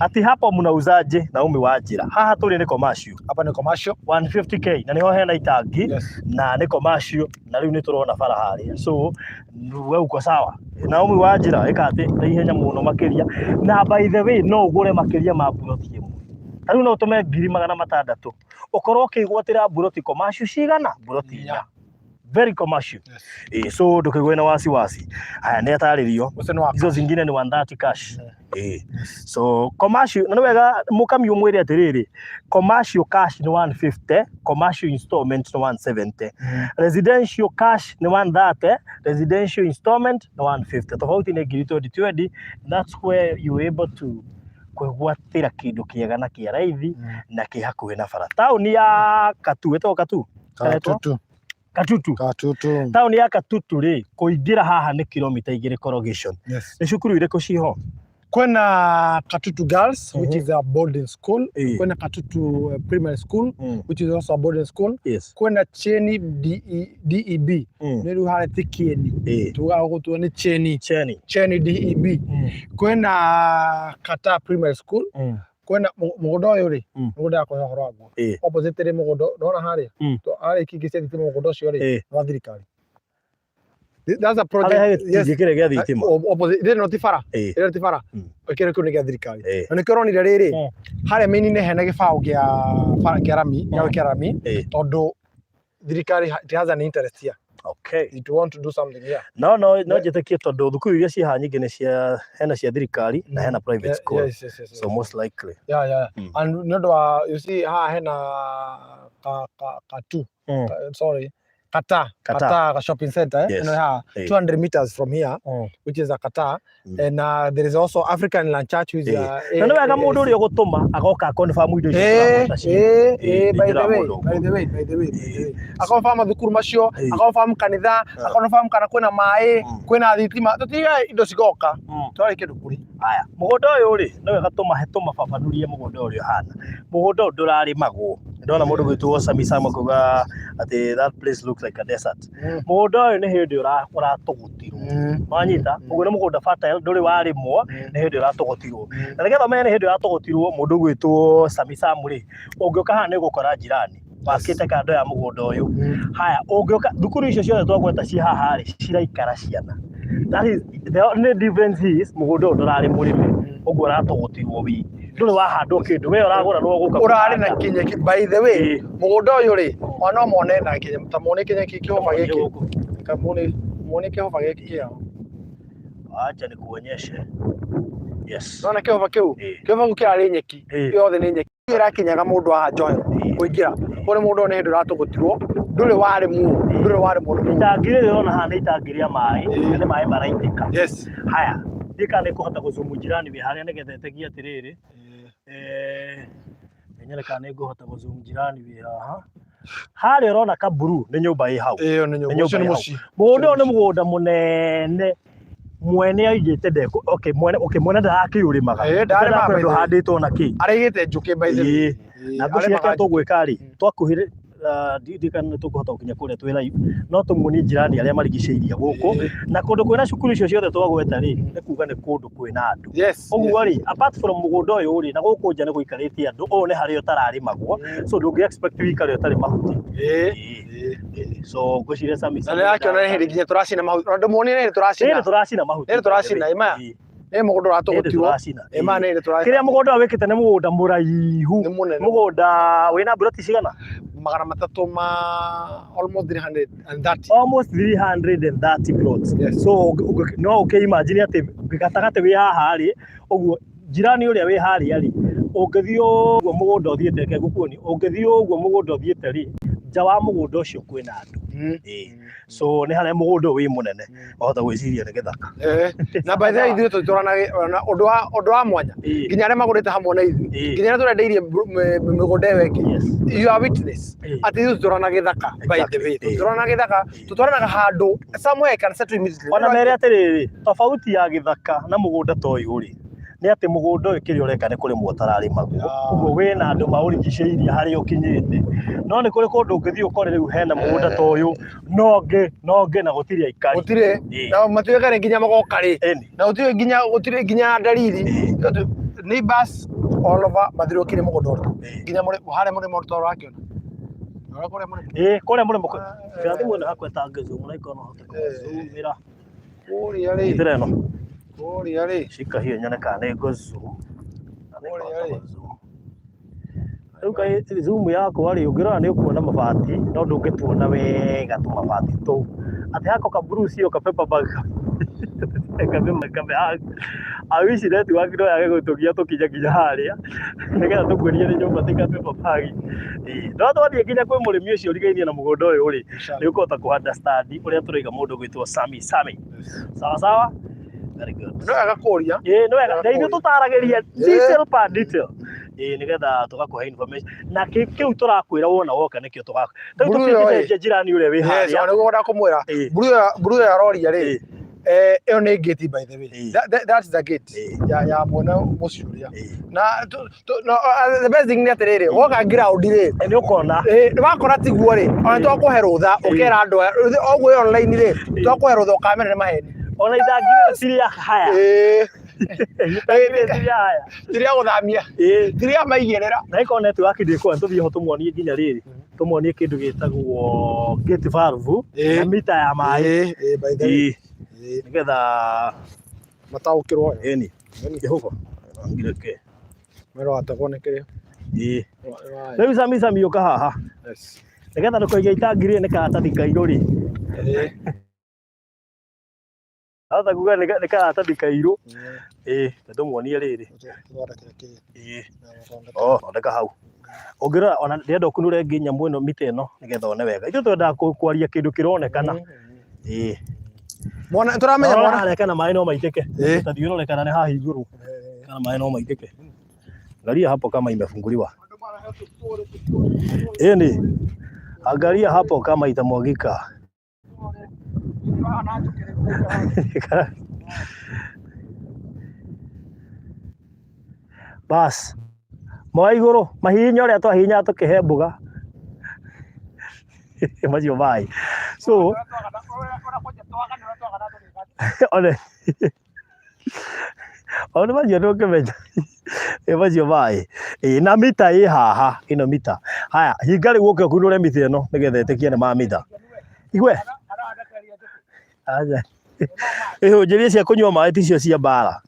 Ati hapa mnauzaje Naomi wa njĩra? Haha tũrĩ nĩ commercial. Hapa nĩ commercial. 150K na nĩho hena itangi. Yes. Na nĩ commercial na rĩu nĩ tũrona bara harĩa. So we uko sawa. Naomi wa njĩra ĩka atĩ na ihenya mũno makĩria. Na by the way no ũgũre makĩria ma mburoti ĩmwe. Ta rĩu no ũtũme 600,000. Ũkorwo ũkĩgwatĩra mburoti commercial cigana? Mburoti inya. Very commercial. Yes. So ndũkaigwe na wasiwasi. Haya nĩ atarĩrio. Ũcio nĩ wa Hizo zingine ni 130 cash. So commercial na nĩ wega mũkami ũmwĩre atĩrĩrĩ, commercial cash nĩ 150, commercial installment nĩ 170. Residential cash nĩ 130, residential installment nĩ 150. Tofauti nĩ ngiri 20 20. That's where you able to kwĩgwatĩra kĩndũ kĩega na kĩa raithi na kĩ hakuhĩ na bara. Taũni ya Katu, ĩtagwo Katu? Kana ĩtagwo? Katutu. Katutu. Katutu. Taũni ya Katutu rĩ, kũingĩra haha nĩ kilomita 2 corrugation. Yes. Nĩ cukuru irĩkũ ciho? Kwĩna Katutu Girls, which is a boarding school. Kwĩna Katutu Primary School, which is also a boarding school. Kwĩna Cheni DEB. Nĩ rĩu harĩa ti Kieni. Tugaga gũtua nĩ Cheni. Cheni. Cheni DEB. Kwĩna Kata Primary School. Kwĩna mũgũnda ũyũ rĩ, nĩguo ndĩrakũhe ũhoro waguo. Opposite rĩ, mũgũnda ndona harĩa, harĩa itingĩ cia thitima, mũgũnda ũcio rĩ, nĩ wa thirikari. That's a project. Harĩa he Yes. gĩtingĩ kĩrĩa gĩa thitima. Opposite rĩrĩ no ti bara. Rĩrĩ ti bara. Kĩrĩa kĩu nĩ gĩa thirikari. Na nĩkĩo ũronire rĩrĩ, harĩa mĩini-inĩ hena gĩbaũ kĩa bara kĩa rami, kĩa rami, tondũ thirikari it has an interest here. It want to do something here. No njĩtĩkie tondũ thukuru iria ciĩ haha nyingĩ nĩ cia, hena cia thirikari na hena private school. So most likely. Yeah. And nĩ ũndũ wa, you see, haha hena ka ka ka two. Ka, sorry, Kata. Kata. Kata ka shopping center, eh? Yes. Ĩno haha 200 meters from here, which is a Kata. And there is also African Land Church, which is Na nĩ wega mũndũ ũrĩa ũgũtũma agoka confirm indo icio tũragweta ciĩ. By Nĩ the way, ndĩramũndũ by the way, by the way, by the way, akonfirm mathukuru macio, akonfirm kanitha, akonfirm kana kwĩna maĩ, kwĩna thitima, tũtiga indo cigoka twarĩ kĩndũ kũrĩ. Haya, mũgũnda ũyũ rĩ, nĩ wega tũmahe tũmababanũrie mũgũnda ũrĩa ũhana. Mũgũnda ũyũ ndũrarĩmagwo. Ndona mũndũ gwĩtwo Sami Sam akiuga atĩ that place looks like a desert. Mũgũnda ũyũ nĩ hĩndĩ ũratũgũtirwo. Wanyita? Ũguo nĩ mũgũnda fertile, ndũrĩ warĩmwo, nĩ hĩndĩ ũratũgũtirwo. Na nĩgetha ũmenye nĩ hĩndĩ ũratũgũtirwo, mũndũ ũgwĩtwo Sami Sam rĩ, ũngĩũka haha nĩ ũgũkora jirani wakĩte kando ya mũgũnda ũyũ. Haya, ũngĩũka thukuru icio ciothe twagweta ciĩ haha rĩ, ciraikara ciana. That is the only difference is mũgũnda ũyũ ndũrarĩ mũrĩme, ũguo ũratũgũtirwo wi. Ndũrĩ wahandwo kĩndũ, we ũragũra no gũka Ũrarĩ na kũhanda. kĩnyeki, by the way. Mũgũnda ũyũ rĩ, ona no mone na kĩnyeki, ta mone kĩnyeki kĩhoba gĩkĩ. Ka mone kĩhoba gĩkĩ kĩao. Acha nikuonyeshe. Yes. Nona kĩhoba kĩu? Kĩhoba kĩu kĩrarĩ nyeki. Yothe nĩ nyeki. Ĩrakinyaga mũndũ haha njohero kũingĩra. Kũrĩ mũndũ ũyũ nĩ hĩndĩ ũratũgũtirwo, ndũrĩ warĩmwo, ndũrĩ warĩmwo nĩ mũndũ. Itangi rĩrĩ ũrona haha nĩ itangi rĩa maĩ, nĩ maĩ maraitĩka. Haya, ndiũĩ kana nĩ ngũhota gũzumu jirani wĩ harĩa nĩgetha ĩtegie atĩrĩrĩ. Nyone kana nĩ ngũhota gũzumu jirani wĩ haha. Harĩa ũrona kaburu nĩ nyũmba ĩ hau. Ĩyo nĩ nyũmba, Nĩ ũcio nĩ nyũmba ĩ hau. mũciĩ. Mũgũnda ũyũ nĩ mũgũnda mũnene. Mwene aigĩte ndekũ, okay, mwene, okay, mwene ndarakĩũrĩmaga. Ndarĩmaga, by the way. Ndũhandĩtwo na kĩ. Araigĩte njũkĩ, by the way. Na ngwĩciria Arĩmaga kĩrĩa tũgwĩka rĩ, twakuhĩrĩ ndiũĩ kana nĩ tũkũhota gũkinya kũrĩa twĩ live, no tũmuonie jirani arĩa marigicĩirie gũkũ. Na kũndũ kwĩna cukuru icio ciothe twagweta rĩ, nĩ kuga nĩ kũndũ kwĩna andũ. Ũguo rĩ, apart from mũgũnda ũyũ rĩ, na gũkũ nja nĩ gũikarĩte andũ, ũyũ nĩ harĩa ũtararĩmagwo, so ndũngĩ expect wĩikare ũtarĩ mahuti. So ngwĩciria Sami Na nĩrakĩona nĩ hĩndĩ nginya tũracina mahuti. Na ndũmuonire nĩ hĩndĩ tũracina. Nĩ hĩndĩ tũracina mahuti. Nĩ hĩndĩ tũracina, ĩ maya. Nĩ mũgũnda ũratũgũtirwo. Tũracina. Ĩ maya nĩ hĩndĩ tũracina. Kĩrĩa mũgũnda ũyũ wĩkĩte nĩ mũgũnda mũraihu. Nĩ mũnene. Mũgũnda wĩna mburoti cigana? 300 ma almost 330. Almost 330 plots. Yes. So no ũkĩ imagine atĩ gatagatĩ wĩ haha rĩ, ũguo jirani ũrĩa wĩ harĩa rĩ, ũngĩthiĩ ũguo mũgũnda ũthiĩte, reke ngũkuonie, ũngĩthiĩ ũguo mũgũnda ũthiĩte rĩ, nja wa mũgũnda ũcio kwĩna andũ. So nĩ harĩa mũgũnda ũyũ wĩ mũnene, wahota gwĩciria nĩ gĩthaka. Na by the way ithuĩ tũtũranaga na ũndũ wa mwanya. Nginya arĩa magũrĩte hamwe na ithuĩ. Nginya arĩa tũrendeirie mĩgũnda ĩyo ĩngĩ. You are witness. Atĩ ithuĩ tũtũranaga gĩthaka, by the way. Tũtũranaga gĩthaka, tũtwaranaga handũ somewhere I can settle immediately. Ona mere atĩrĩrĩ, tofauti ya gĩthaka na mũgũnda ta ũyũ rĩ, nĩ atĩ mũgũnda ũyũ kĩrĩa ũreka nĩ kũrĩmwo ũtararĩmagwo. Ũguo wĩna andũ maũrigicĩirie harĩa ũkinyĩte. No nĩ kũrĩ kũndũ ũngĩthiĩ ũkore rĩu hena mũgũnda ta ũyũ, no ũngĩ, no ũngĩ na gũtirĩ aikari. Gũtirĩ. Na matiũĩkaine nginya magoka rĩ. Na gũtirĩ nginya ndariri. Neighbors all over mathiũrũrũkĩirie mũgũnda ũrĩkũ. Nginya harĩa mũrĩmo ũrakĩona. Ũrĩa kũrĩa mũrĩmo. Kũrĩa mũrĩmo. Kĩrathi mwena hakwa ĩtangĩzoom, na ĩkorwo no hote kũzoomĩra. Kũrĩa rĩ. Nyitĩra ĩno. Kũrĩa rĩ. Shika hiyo nyone kana nĩ ngũzoom. Kana nĩ Kũrĩa rĩ. ngũhota gũzoom. Rĩu kaĩ zoom yakwa rĩ, ũngĩrora nĩ ũkuona mabati, no ndũngĩtuona wega tũmabati tũu. Atĩ hako ka blue cio ka paper bag kabe I wish network no yage gũtũgia tũkinye nginya harĩa nĩgetha tũkuonie nĩ nyũmba ti ka paper bag. No twathiĩ nginya kwĩ mũrĩmi ũcio ũrigainie na mũgũnda ũyũ rĩ, nĩ ũkũhota kũ understand ũrĩa tũraiga mũndũ ũgwĩtwo Sami Sami. Sawa sawa? Very good. Nĩ wega kũria. Ĩĩ nĩ wega. Na ithuĩ tũtaragĩria detail per detail. Ĩĩ nĩgetha tũgakũhe information. Na kĩu tũrakwĩra wona woka nĩkĩo tũgakũ. Rĩu Blue ĩyo ĩ. tũtingĩcenjia jirani ũrĩa wĩ Yes, harĩa. ona nĩguo ndakũmwĩra. Blue ĩyo aroria rĩ. Ĩyo nĩ gate, by the way. That's the gate ya mwena mũciĩ ũrĩa. Na no, the best thing nĩ atĩrĩrĩ, woka ground rĩ, Nĩ ũkona. Wakora tiguo rĩ, ona twakũhe rũtha ũkera andũ aya, ũguo ĩ online rĩ, twakũhe rũtha ũkamera nĩ maheni. Ona itangi rĩrĩ ti rĩa haya. Itangi rĩrĩ ti rĩa haya. Ti rĩa gũthamia. Ĩĩ. Ti rĩa maigĩrĩra. Na ĩkorwo network ndĩkuo tũthiĩ ho tũmuonie nginya rĩrĩ tũmuonie kĩndũ gĩtagwo gate valve Ĩĩ. na mita ya maĩ. Ĩĩ, ĩĩ, by the way. Ĩĩ. Ĩĩ. Nĩgetha Mataũkĩrwo. ĩni Jehova ngireke. Mwĩrĩ wategwo nĩ kĩrĩa. Ĩĩ. Rĩu Sami Sami ũka haha. Yes. Nĩgetha ndũkoige itangi rĩrĩ nĩ karatathi kairũ rĩ. Ĩĩ. Ahota kuga nĩ karatathi kairũ. Ĩĩ, tũmuonie rĩrĩ. Thondekere kĩrĩa. Ĩĩ. Oh, thondeka hau. Ũngĩrora ona ndĩrenda ũkunũre nginya nyamũ ĩno mita ĩno nĩgetha one wega. Ithuĩ twendaga kwaria kĩndũ kĩronekana. Ĩĩ. Mwana tũramenya Rora mwana. harĩa kana maĩ no maitĩke. Ĩĩ. Ta thiĩ ũrore kana nĩ haha igũrũ. Kana maĩ no maitĩke. Angalia hapo kama imefunguliwa. Ĩni. Angalia hapo kama itamwagika. Bas. Moya igũrũ mahihinya ũrĩa twahihinyaga tũkĩhe mboga macio maĩ so one one macio ndũngĩmenya ĩ macio maĩ ĩ na mita ĩ haha ĩno mita haya hinga rĩu ũke ũkunũre mita ĩno nĩgetha ĩtĩkie nĩ ma mita igwe aca ĩhũnjĩrie cia kũnyua maĩ ticio cia mbara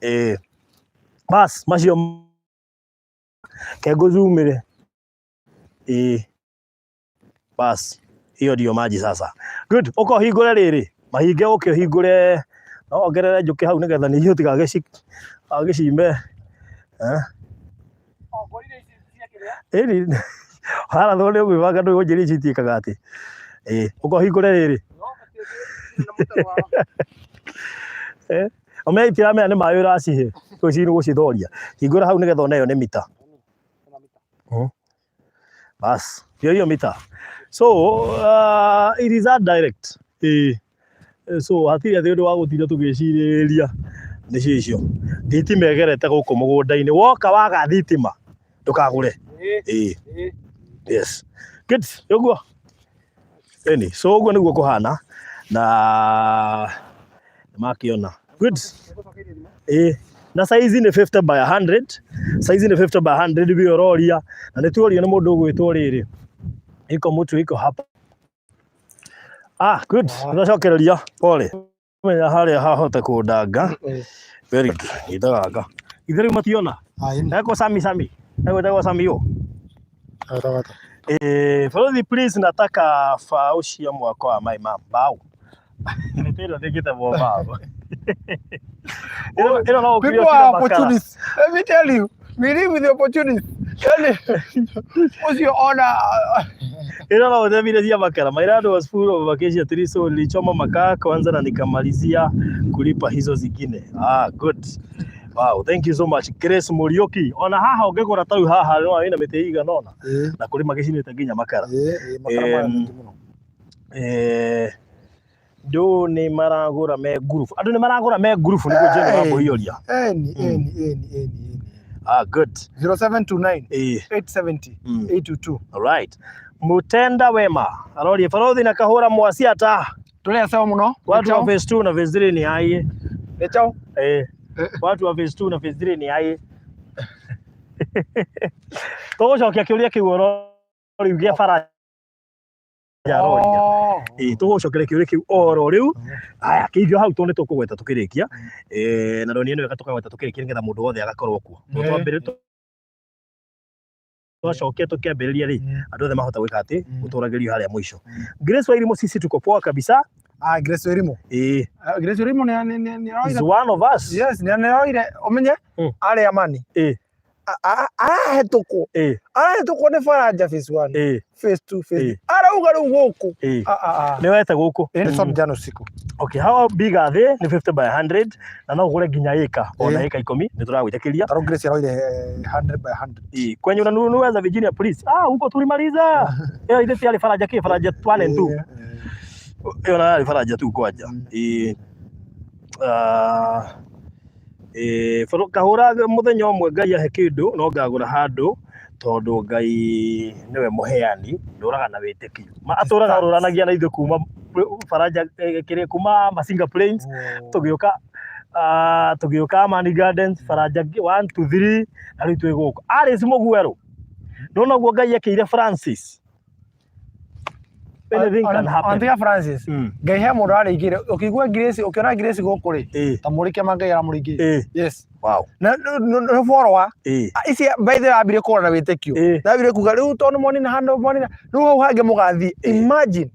ĩ bas macio kengũzumĩre ĩ bas hiyo ndio maji sasa good ũka ũhingũre rĩrĩ mahinge ũke ũhingũre no ongerere njũkĩ hau nĩgetha ningĩ ũtigagĩcimbe eh ĩni harathwo nĩ ũgwĩbanga ndũĩ njĩra ici itiĩkaga atĩ ĩ ũka ũhingũre rĩrĩ eh Omenya itiramenya nĩ maĩ ũracihe rũcinĩ gũcithoria hingũra hau nĩgetha one ĩyo nĩ mita Bas, ndio hiyo mita. So, it is that direct. Eh, so hatirĩ atĩ ũndũ wa gũtinda tũgĩcirĩria nĩcio icio. Thitima ĩgerete gũkũ mũgũnda-inĩ. Woka waga thitima ndũkagũre. Eh. Yes. Good. Ũguo. Ĩni, so ũguo nĩguo kũhana na nĩmakĩona. Good. Ĩĩ. Na size nĩ 50 by 100. Size nĩ 50 by 100 we ũroria na nĩ tuorio nĩ mũndũ ũgwĩtwo rĩrĩ. Iko mtu iko hapa. Ah, good. Nĩtwacokereria. Pole. Menya harĩa hahota kũndanga. Very good. Nyita gaka. Ithe rĩu mationa. Eko Sami Sami. Egwĩtagwo Sami ũ. Eh, Balothi please nataka bao cia mwaka wa my mom. Bao. Mĩtĩ ĩno ndĩngĩtemwo bao. Ĩno ĩno no ũkirie People are makara. opportunists. Let me tell you, we live with the opportunists. Yani, ucio ona Ĩno no ũtemire cia makara. My dad was full of vacation trees so nilichoma makaa kwanza na nikamalizia kulipa hizo zingine. Ah, good. Wow, thank you so much. Grace Muriuki. Ona haha ũngĩgũra ta rĩu haha no wĩna mĩtĩ ĩigana ũna na kũrĩ magĩcinĩte nginya makara. Eh, andũ nĩ maragũra me ngurubu. Andũ nĩ maragũra me ngurubu nĩguo Jane Hey. Wambũi oria. Eni, eni, eni, eni, eni. Ah, good. 0729 Eh. 870 822. All right. Mutenda wema. Arorie Barothi na kahũra mwaciata. Tũrĩa sawa mũno. Watu wa phase 2 na phase 3 ni aye. Nĩ chao. Eh. Watu wa phase 2 na phase 3 ni aye. Tũgũcokia kĩũria kĩu oro rĩu gĩa Faraja aroria. Ĩĩ tũgũcokeria kĩũria kĩu oro rĩu. Aya kĩigio hau tondũ nĩ tũkũgweta tũkĩrĩkia. Eh, na ndonire nĩ wega tũkagweta tũkĩrĩkia nĩgetha mũndũ wothe agakorwo kuo. Tondũ twambĩrĩria twacokia tũkĩambĩrĩria rĩ andũ othe mahota gwĩka atĩ gũtũragĩrio harĩa mũico. Grace Wairimu sisi tuko poa kabisa. Ah, Grace Wairimu. Ĩĩ Ah, Grace Wairimu nĩ nĩ nĩ is nĩ one of us. Yes, nĩ nĩ ũmenye arĩ amani. Ĩĩ Arahĩtũkwo. ĩĩ Arahĩtũkwo nĩ Faraja phase 1, ĩĩ phase 2, phase Ĩĩ. 3. Arauga rĩu gũkũ. ĩĩ Ah ah ah. nĩ wete gũkũ. Nĩ sound jana usiku. Okay, how big are they? Nĩ 50 by 100 na no ũgũre nginya ĩka ona Ĩĩ. ĩka ikũmi nĩ tũragwĩtĩkĩria. Tarau Grace araugire 100 by 100. Ĩĩ, kwenye unanunua za Virginia please. Ah, huko tulimaliza. Ĩyo ithe tiarĩ Faraja kĩ Faraja 1 and 2. Ĩyo na yarĩ Faraja 2 kwanja. Ĩĩ. Ah, ĩĩ, kahũra mũthenya ũmwe Ngai ahe kĩndũ no ngagũra handũ tondũ Ngai nĩwe mũheani ndũraga na wĩtĩkio. Atũraga arũranagia na ithuĩ kuma Faraja kĩrĩa kuma Masinga Plains tũgĩũka Ah, tũgĩũka Amani Gardens Faranja 1 2 3 na rĩu twĩ gũkũ Alice Mũgwerũ nona ũguo Ngai ekĩire Francis. Anything can happen. Antiga Francis. Ngai he mũndũ arĩingĩre ũkĩigua Grace ũkĩona Grace gũkũ rĩ ta mũrĩ kĩama Ngai aramũringĩire. Yes. Na nĩ follower. Ici by the way ambire kũgũra na wĩtĩkio. Na ambire kuga rĩu tondũ monina handũ monina rĩu hau hangĩ mũgathiĩ. Imagine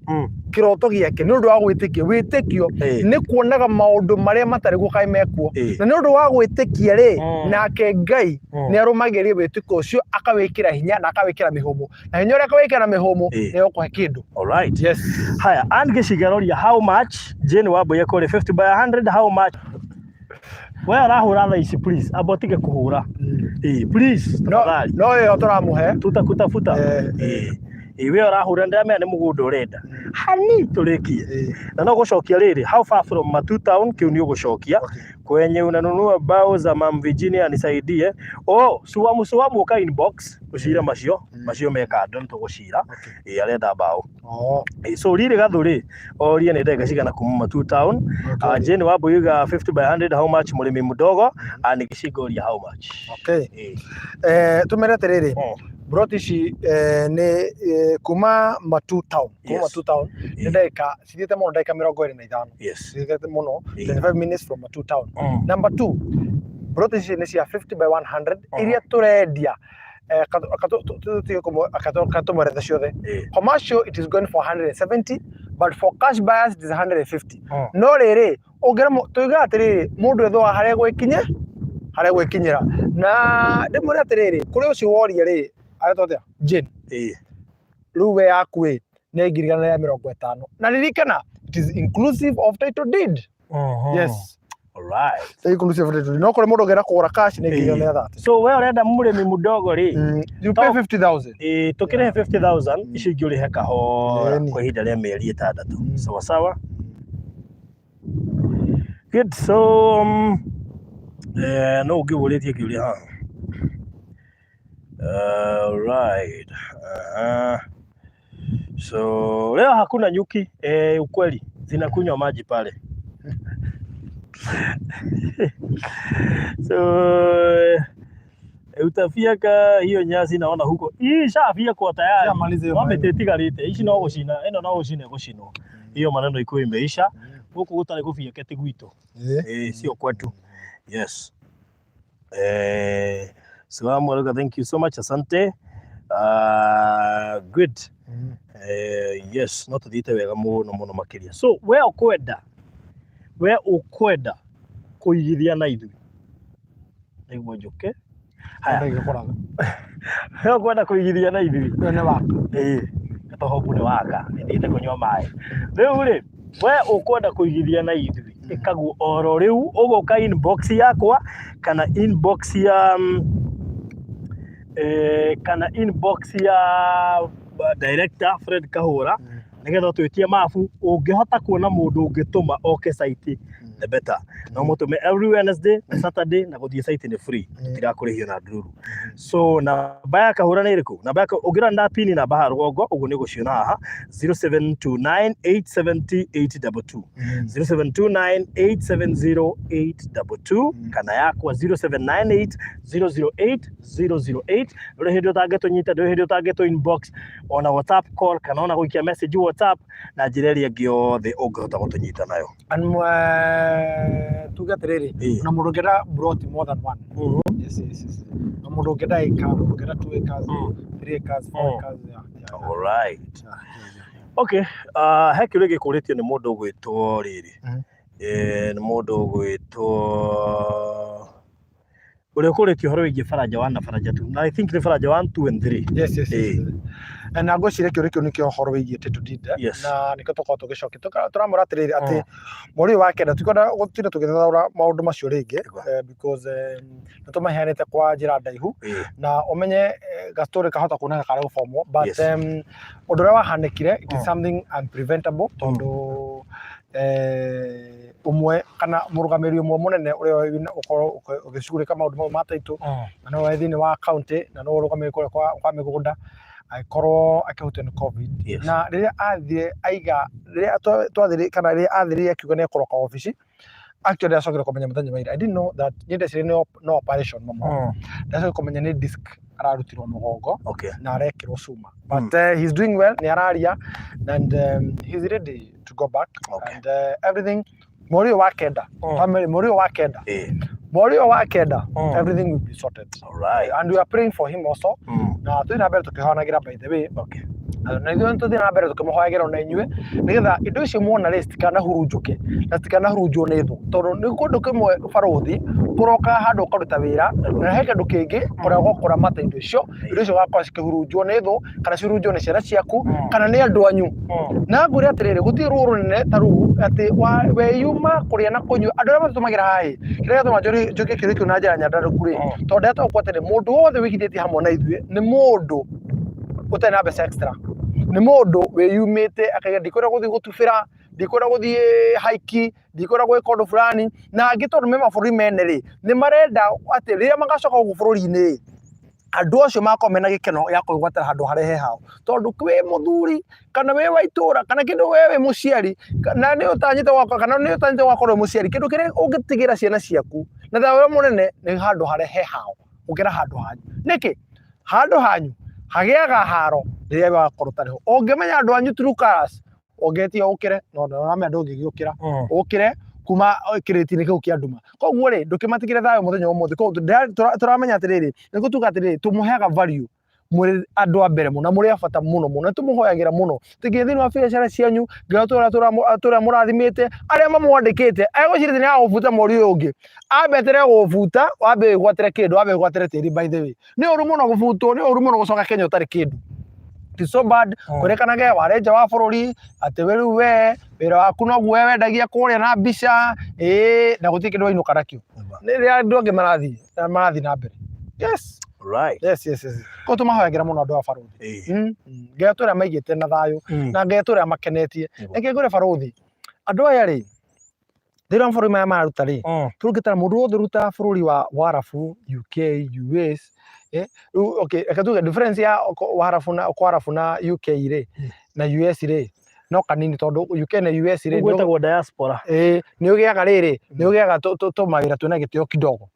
kĩroto gĩake nĩ ũndũ wa gwĩtĩkia. Wĩtĩkio nĩ kuonaga maũndũ marĩa matarĩ kuo kaĩ mekuo. Na nĩ ũndũ wa gwĩtĩkia rĩ nake Ngai nĩ arũmagĩrĩria wĩtĩkio ũcio akawĩkĩra hinya na akawĩkĩra mĩhũmũ. Na hinya ũrĩa akawĩkĩra mĩhũmũ nĩ ũkũhe kĩndũ. All right. Yes. Haya, Ann Gĩcigeroria how much? Jane Wambui kũrĩ 50 by 100 how much? We ũrahũra thaa ici please, amba ũtige kũhũra. Please, No tafadhali. no ĩyo tũramũhe. Tutakutafuta. We ũrahũra ndĩramenya nĩ mũgũnda ũrenda. Hani tũrĩkie. Na no gũcokia rĩrĩ, how far from Matu town kĩu nĩ ũgũcokia. Kwenye unanunua bao za Mam Virginia nisaidie. Oh, suamu suamu ũka inbox ũcire macio, macio me kando nĩ tũgũcira. Arenda bao. So riri Gathuri orie nĩ ndagĩka cigana kuma Matu town. Jane Wambui uga 50 by 100 how much mũrĩmi mdogo. Nĩ Gĩcingoria how much. Okay. Tũmere atĩrĩrĩ, broti ici nĩ kuma Matu town, kuma Matu town nĩ ndagĩka cithiĩte mũno ndagĩka 25. Cithiĩte mũno 25 minutes from Matu town. Number 2, broti ici nĩ cia 50 by 100 iria tũrendia. Katũmũretha ciothe. Commercial it is going for 170 but for cash buyers it is 150. No rĩrĩ ũngĩra tuiga atĩrĩrĩ mũndũ ethoga harĩa gwĩkinye harĩa gwĩkinyĩra na ndĩmwĩre atĩrĩrĩ kũrĩ ũcio woria rĩ aretwo atĩa Jane. Rĩu we yaku ĩ nĩ 150,000 na ririkana it is inclusive of title deed. Yes. All right. Inclusive of title deed. No kũrĩ mũndũ ũngĩenda kũgũra cash nĩ 130,000. So we ũrenda mũrĩmi mdogo rĩ? You pay 50,000. Tũkĩrĩhe 50,000 icio ingĩ ũrĩhe kahora kwa ihinda rĩa mĩeri 6. Sawa sawa. Good. So no ũngĩ ũrĩtie kĩũria haha. All right. So leo hakuna nyuki ukweli zinakunywa maji pale. So utafieka hiyo nyasi naona huko. Hii ishafyekwa tayari. Shamaliza hiyo No maneno. mĩtĩ ĩtigarĩte. Ici no gũcina, ĩno no gũcina ĩgũcinwo. Hiyo maneno ikuwa imeisha. Gũkũ gũtarĩ gũbieke ti gwitũ. Sio kwetu. Yes. Salamu alaikum, thank you so much, asante. Good. Yes, no tuthiĩte wega mũno mũno makĩria. So we ũkwenda kũigithia na ithuĩ nĩguo njũke. Haya. We ũkwenda kũigithia na ithuĩ. We nĩ waka. Gatohobu nĩ waka, nĩthiĩte kũnyua maĩ. Rĩu rĩ, we ũkwenda kũigithia na ithuĩ ĩkagwo oro rĩu, ũgũka inbox yakwa kana inbox ya kana inbox ya director Fred Kahũra nĩgetha ũtwĩtie mabu. Ũngĩhota kuona mũndũ ũngĩtũma oke site the better. No mũtũme every Wednesday na Saturday na gũthiĩ site nĩ free, tũtirakũrĩhio na ndururu. So namba ya Kahũra nĩ ĩrĩkũ? Namba ya ũngĩrora ndapini namba haha rũgongo ũguo nĩ ũgũciona haha 0729870822, 0729870822 kana yakwa 0798008008. Ndũrĩ hĩndĩ ũtangĩtũnyita, ndũrĩ hĩndĩ ũtangĩtũ inbox ona WhatsApp call kana ona gũikia message WhatsApp na njĩra ĩrĩa ĩngĩ yothe ũngĩhota gũtũnyita nayo. Tuge atĩrĩrĩ, na mũndũ ũngĩenda plot more than one. Yes, yes, yes. Na mũndũ ũngĩenda acre, mũndũ ũngĩenda 2 acres, 3 acres, 4 acres. Yeah, yeah. All right. Yeah. Okay, he kĩũria gĩkũrĩtio nĩ mũndũ ũgwĩtwo rĩrĩ. Nĩ mũndũ ũgwĩtwo ũrĩa ũkũrĩtio ũhoro wĩgiĩ Faraja 1 na Faraja 2. Na I think nĩ Faraja 1, 2 and 3. Yes, yes, yes. Na ngwĩciria kĩũria kĩu nĩkĩo ũhoro wĩgiĩ title deed. Yes. Na nĩkĩo tũkoragwo tũgĩcokia. Tũramwĩra atĩrĩrĩ atĩ mweri ũyũ wa kenda tũtikwenda gũtinda tũgĩthathaũra maũndũ macio rĩngĩ, because nĩ tũmaheanĩte kwa njĩra ndaihu. Na ũmenye gastorĩ kahota kuoneka karĩ gũbomwo, but ũndũ ũrĩa wahanĩkire it is something unpreventable, tondũ ũmwe kana mũrũgamĩrĩri ũmwe mũnene ũrĩa ũkorwo ũgĩcugurĩka maũndũ mau ma title, na nĩwe thĩinĩ wa county na nĩwe ũrũgamĩrĩri kũrĩa kwa mĩgũnda, agĩkorwo akĩhutio nĩ COVID. Na rĩrĩa athire aiga, rĩrĩa twathire kana rĩrĩa athire akiuga nĩ ekũroka obici, Actually ndacokire kũmenya mũthenya wa ira. I didn't know that, niĩ ndeciria no operation mũno. Ndacokire kũmenya nĩ disc ararutirwo mũgongo na arekĩrwo cuma, but he's doing well, nĩ araria and he's ready to go back and everything. Mweri ũyũ wa kenda, family, mweri ũyũ wa kenda, mweri ũyũ wa kenda, everything will be sorted. And we are praying for him also, na tũthiĩ na mbere tũkĩhoyanagĩra, by the way. Na ithuĩ tũthiĩ na mbere tũkĩmũhoyagĩra ona inyuĩ, nĩgetha indo icio muona rĩ citikanahurunjũke na citikanahurunjwo nĩ thũ, tondũ nĩ kũndũ kĩmwe barũthi kũroka handũ ũkaruta wĩra, na he kĩndũ kĩngĩ kũrĩa ũgũkũramata indo icio, indo icio ũgakora cikĩhurunjwo nĩ thũ, kana cihurunjwo nĩ ciana ciaku, kana nĩ andũ anyu. Na ngwĩre atĩrĩrĩ, gũtirĩ ruo rũnene ta rũu atĩ weyuma kũrĩa na kũnyua. Andũ arĩa matũtũmagĩra haha ĩ, kĩrĩa gĩatũma njokie kĩũria kĩu na njĩra nyandandũku rĩ, tondũ ndĩrataũkwo atĩrĩ, mũndũ wothe wĩigithĩtie hamwe na ithuĩ nĩ mũndũ ũtarĩ na mbeca extra, nĩ mũndũ wĩyumĩte akaiga ndikwenda gũthiĩ gũtubĩra, ndikwenda gũthiĩ hike, ndikwenda gwĩka ũndũ fulani. Na angĩ tondũ me mabũrũri mene rĩ, nĩ marenda atĩ rĩrĩa magacoka gũkũ bũrũri-inĩ rĩ, andũ acio magakorwo mena gĩkeno gĩa kwĩgwatĩra handũ harĩa he hao. Tondũ wĩ mũthuri kana wĩ wa itũra kana kĩndũ, we wĩ mũciari na nĩ ũtanyĩte gwakwa kana nĩ ũtanyĩte gwakorwo wĩ mũciari, kĩndũ kĩrĩa ũngĩtigĩra ciana ciaku na thayũ ũrĩa mũnene nĩ handũ harĩa he hao gũkĩra handũ hanyu. Nĩkĩ handũ hanyu hagĩaga haro rĩrĩa wakorwo ũtarĩ ho? Ũngĩmenya andũ anyu true colours, ũngĩtia ũkĩre, no ndũramenya ndũngĩgĩũkĩra, ũkĩre kuma kĩrĩti-inĩ kĩu kĩa nduma. Koguo rĩ, ndũkĩmatigĩre thayũ mũthenya wa ũmũthĩ. Koguo tũramenya atĩrĩrĩ, nĩguo tuga atĩrĩrĩ, tũmũheaga value, mũrĩ andũ a mbere mũno na mũrĩ a bata mũno mũno, nĩ tũmũhoyagĩra mũno tũingĩre thĩinĩ wa biacara cianyu. Ngai tũrĩa mũrathimĩte arĩa mamwandĩkĩte egwĩciria nĩ agũbuta mweri ũyũ ũngĩ, ambe eterere gũbuta, wambe wĩgwatĩre kĩndũ, wambe wĩgwatĩre tĩri. By the way, nĩ ũru mũno gũbutwo, nĩ ũru mũno gũcoka Kenya ũtarĩ kĩndũ. It is so bad. Kwĩrĩkanage warĩ nja wa bũrũri, atĩ we rĩu we wĩra waku noguo we wendagia kũrĩa na mbica ĩĩ, na gũtirĩ kĩndũ wainũka nakĩo. Nĩ rĩrĩa andũ angĩ marathiĩ na marathiĩ na mbere. Yes. Yes. Koguo tũmahoyagĩra mũno andũ a barũthi. Ngai atũrĩa maigĩte na thayũ, na Ngai atũrĩa makenetie. Reke ngwĩre barũthi, andũ aya rĩ, thĩinĩ wa mabũrũri maya mararuta rĩ, tũngĩtara mũndũ wothe ũrutaga bũrũri wa Warabu, UK, US, rĩu okay, reke tuge difference ya Warabu na Kwarabu na UK rĩ, na US rĩ, no kanini, tondũ UK na US rĩ, Gwĩtagwo diaspora. Ĩĩ, nĩ ũgĩaga rĩrĩ, nĩ ũgĩaga tũmawĩra twĩna gĩtĩo kidogo.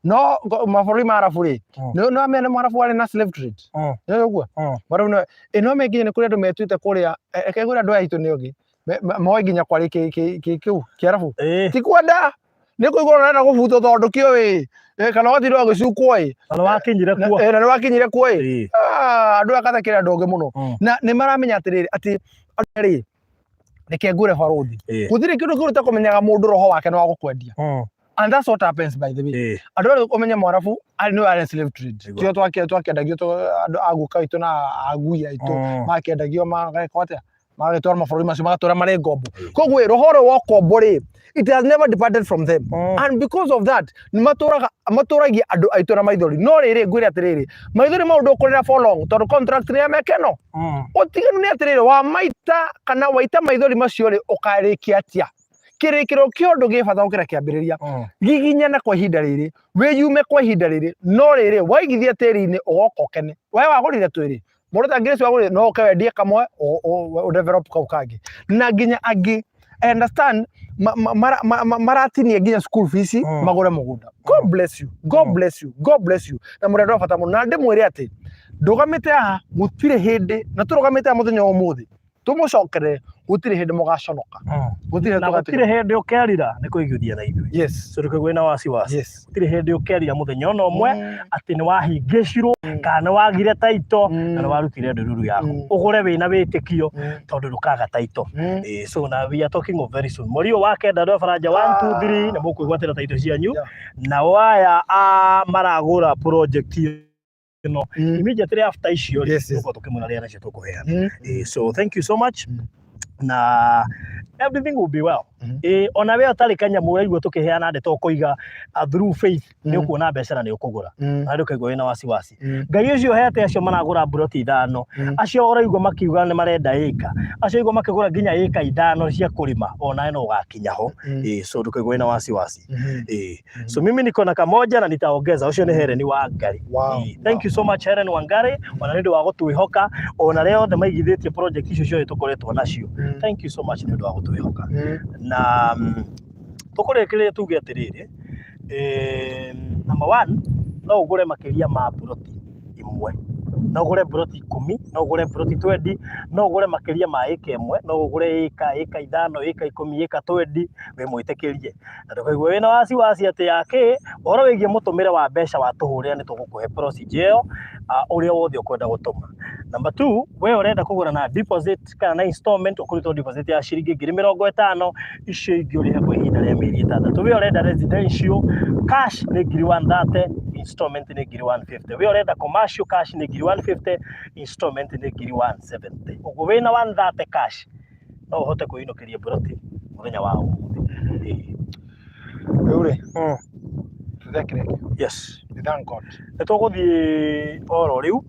No mabũrũri ma Arabu rĩ, nĩ nĩ Mwarabu warĩ na slave trade. Nĩ ũguo? Mwarabu nĩ ĩno me nginya nĩ kũrĩ andũ metuĩte kũrĩa, reke ngwĩre, andũ aya aitũ nĩ ogi moĩ nginya kwarĩ kĩu kĩarabu. Ti kwenda, nĩ kũigua ũrenda gũbutwo tondũ kĩũĩ, kana ũgatinda ũgĩcukwo ĩ. Na nĩ wakinyire kuo. Na nĩ wakinyire kuo ĩ. Ah, andũ aya katakĩrĩ andũ ogĩ mũno, na nĩ maramenya atĩrĩrĩ, atĩ andũ rĩ, reke ngwĩre barũthi, gũtirĩ kĩndũ kĩũru ta kũmenyaga mũndũ roho wake nĩ wa gũkwendia. And that's what happens, by the way. Andũ arĩa ũmenye Mwarabu arĩ nĩwe arĩ slave trade. Tio twakĩendagio andũ a guka witũ na agui aitũ, makĩendagio, magekwo atĩa, magagĩtwara mabũrũri macio, magatwara marĩ ngombo. Koguo ĩ, roho ũrĩa wa ũkombo rĩ, it has never departed from them, and because of that nĩ matũraga matũragia andũ aitũ na maithori. No rĩrĩ, ngwĩre atĩrĩrĩ, maithori mau ndũkũrĩra for long, tondũ contract nĩ ya mĩaka ĩno. Ũtiganu nĩ atĩrĩrĩ, wamaita kana waita maithori macio rĩ, ũkarĩkia atĩa? Kĩrĩkĩro kĩa ũndũ gĩ bata gũkĩra kĩambĩrĩria. Giginyana kwa ihinda rĩrĩ, wĩyume kwa ihinda rĩrĩ, no rĩrĩ waigithia tĩri-inĩ ũgoka ũkene. We wagũrire twĩrĩ, mũndũ ta Grace wagũrire, no ũke wendie kamwe, ũ develop kau kangĩ. Na nginya angĩ, I understand, maratinia nginya school fees, magũre mũgũnda. God bless you, God bless you, God bless you. Na mũrĩ andũ a bata mũno, na ndĩmwĩre atĩ ndũgamĩte haha gũtirĩ hĩndĩ, na tũrũgamĩte haha mũthenya wa ũmũthĩ tũmũcokerere, gũtirĩ hĩndĩ mũgaconoka, gũtirĩ. Na gũtirĩ hĩndĩ ũkerira nĩ kũiguithia na ithuĩ. So ndũkaigua na wasiwasi. Gũtirĩ hĩndĩ ũkerira mũthenya ona ũmwe atĩ nĩ wahingĩcirwo kana nĩ wagire taito na nĩ warutire ndururu yaku. Ũgũre wĩna wĩtĩkio, tondũ ndũkaga taito. So na we are talking of very soon, mweri ũyũ wa kenda, andũ a Faranja 1 2 3 nĩ mũkwĩgwatĩra taito cianyu. Nao aya a maragũra project ĩno, immediately after icio rĩ, tũgũkorwo tũkĩmwĩra rĩrĩa nacio tũkũheana. So thank you so much, na everything will be well. Ona we ũtarĩ kanyamũ ũraigua tũkĩheana ndeto ũkoiga, through faith nĩ ũkuona mbeca na nĩ ũkũgũra, na ndũkaigua wĩna wasiwasi. Ngai ũcio ũhete acio maragũra mburoti ithano, acio ũraigua makiuga nĩ marenda ĩka, acio ũraigua makĩgũra nginya ĩka 5 cia kũrĩma, onawe no ũgakinya ho. So ndũkaigua wĩna wasiwasi. So mimi niko na kamoja na nitaongeza. Ũcio nĩ Helen Wangari. Thank you so much, Helen Wangari, ona nĩ ũndũ wa gũtwĩhoka, ona arĩa othe maigithĩtie project icio ciothe tũkoretwo nacio. Thank you so much nĩ ũndũ wa gũtwĩhoka. Na Tũkũrĩkĩrĩria tuge atĩrĩrĩ, number one, no ũgũre makĩria ma mburoti ĩmwe. No ũgũre mburoti 10, no ũgũre mburoti 20, no ũgũre makĩria ma ĩka 1, no ũgũre ĩka, ĩka 5, ĩka 10, ĩka 20, wĩ mwĩtĩkĩrie. Na ndũkaigue wĩna wasiwasi atĩ ya kĩ, ũhoro wĩgiĩ mũtũmĩre wa mbeca watũhũrĩra nĩ tũgũkũhe procedure ĩyo, ũrĩa wothe ũkwenda gũtũma. Number two, we ũrenda kũgũra na deposit kana na installment, ũkũrutwo deposit ya ciringi 50,000, icio ingĩ ũrĩhe kwa ihinda rĩa mĩeri 6. We ũrenda residential, cash nĩ 130,000, installment nĩ 150,000. We ũrenda commercial, cash nĩ 150,000, installment nĩ 170,000. Ũguo wĩna 130 cash, no ũhote kwĩinũkĩria mburoti mũthenya wa ũmũthĩ. Rĩu rĩ, tũthekere. Yes. We thank God. Nĩ tũgũthiĩ oro rĩu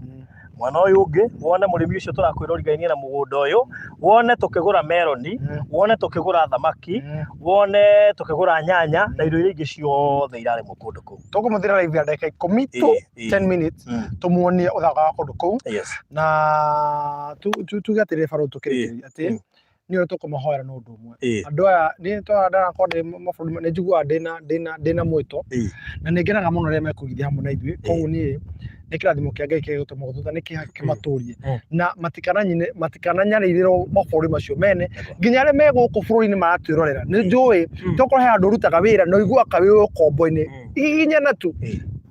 mwena ũyũ ũngĩ, wone mũrĩmi ũcio tũrakwĩra ũrigainie na mũgũnda ũyũ, wone tũkĩgũra meroni, wone tũkĩgũra thamaki, wone tũkĩgũra nyanya na indo iria ingĩ ciothe irarĩmwo kũndũ kũu. Tũkũmũthĩra live ya ndagĩka 10 tu, 10 minutes, tũmuonie ũthaka wa kũndũ kũu. Na tuge atĩrĩrĩ barũthi, tũkĩrĩkĩrĩria atĩ nĩ ũrĩa tũkũmahoera no ũndũ ũmwe. Andũ aya nĩ ndanakorwo ndĩ mabũrũri, nĩ njiguaga ndĩna mwĩto na nĩ ngenaga mũno rĩrĩa mekũigithia hamwe na ithuĩ. Koguo niĩ nĩ kĩrathimo kĩa Ngai kĩrĩa gĩtũmaga thutha nĩ kĩmatũrie na matikananyarirĩrwo mabũrũri macio mene, nginya arĩa me gũkũ bũrũri-inĩ maratwĩrorera. Nĩ njũĩ tokorwo he handũ ũrutaga wĩra na ũiguaga wĩ ũkombo-inĩ, hihinyana tu.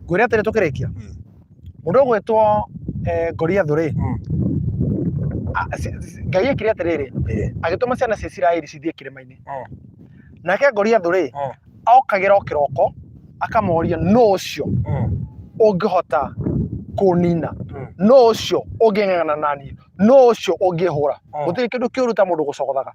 Ngwĩre atĩrĩ tũkĩrĩkia, mũndũ ũgwĩtwo Goliath rĩ, Ngai ekire atĩrĩrĩ, agĩtũma ciana cia Isiraeli cithiĩ kĩrĩma-inĩ. Nake Goliath rĩ, okagĩra o kĩroko akamoria, nũ ũcio ũngĩhota kũnina, nũ ũcio ũngĩng'ang'ana naniĩ, nũ ũcio ũngĩhũra? Gũtirĩ kĩndũ kĩũru ta mũndũ gũcogothaga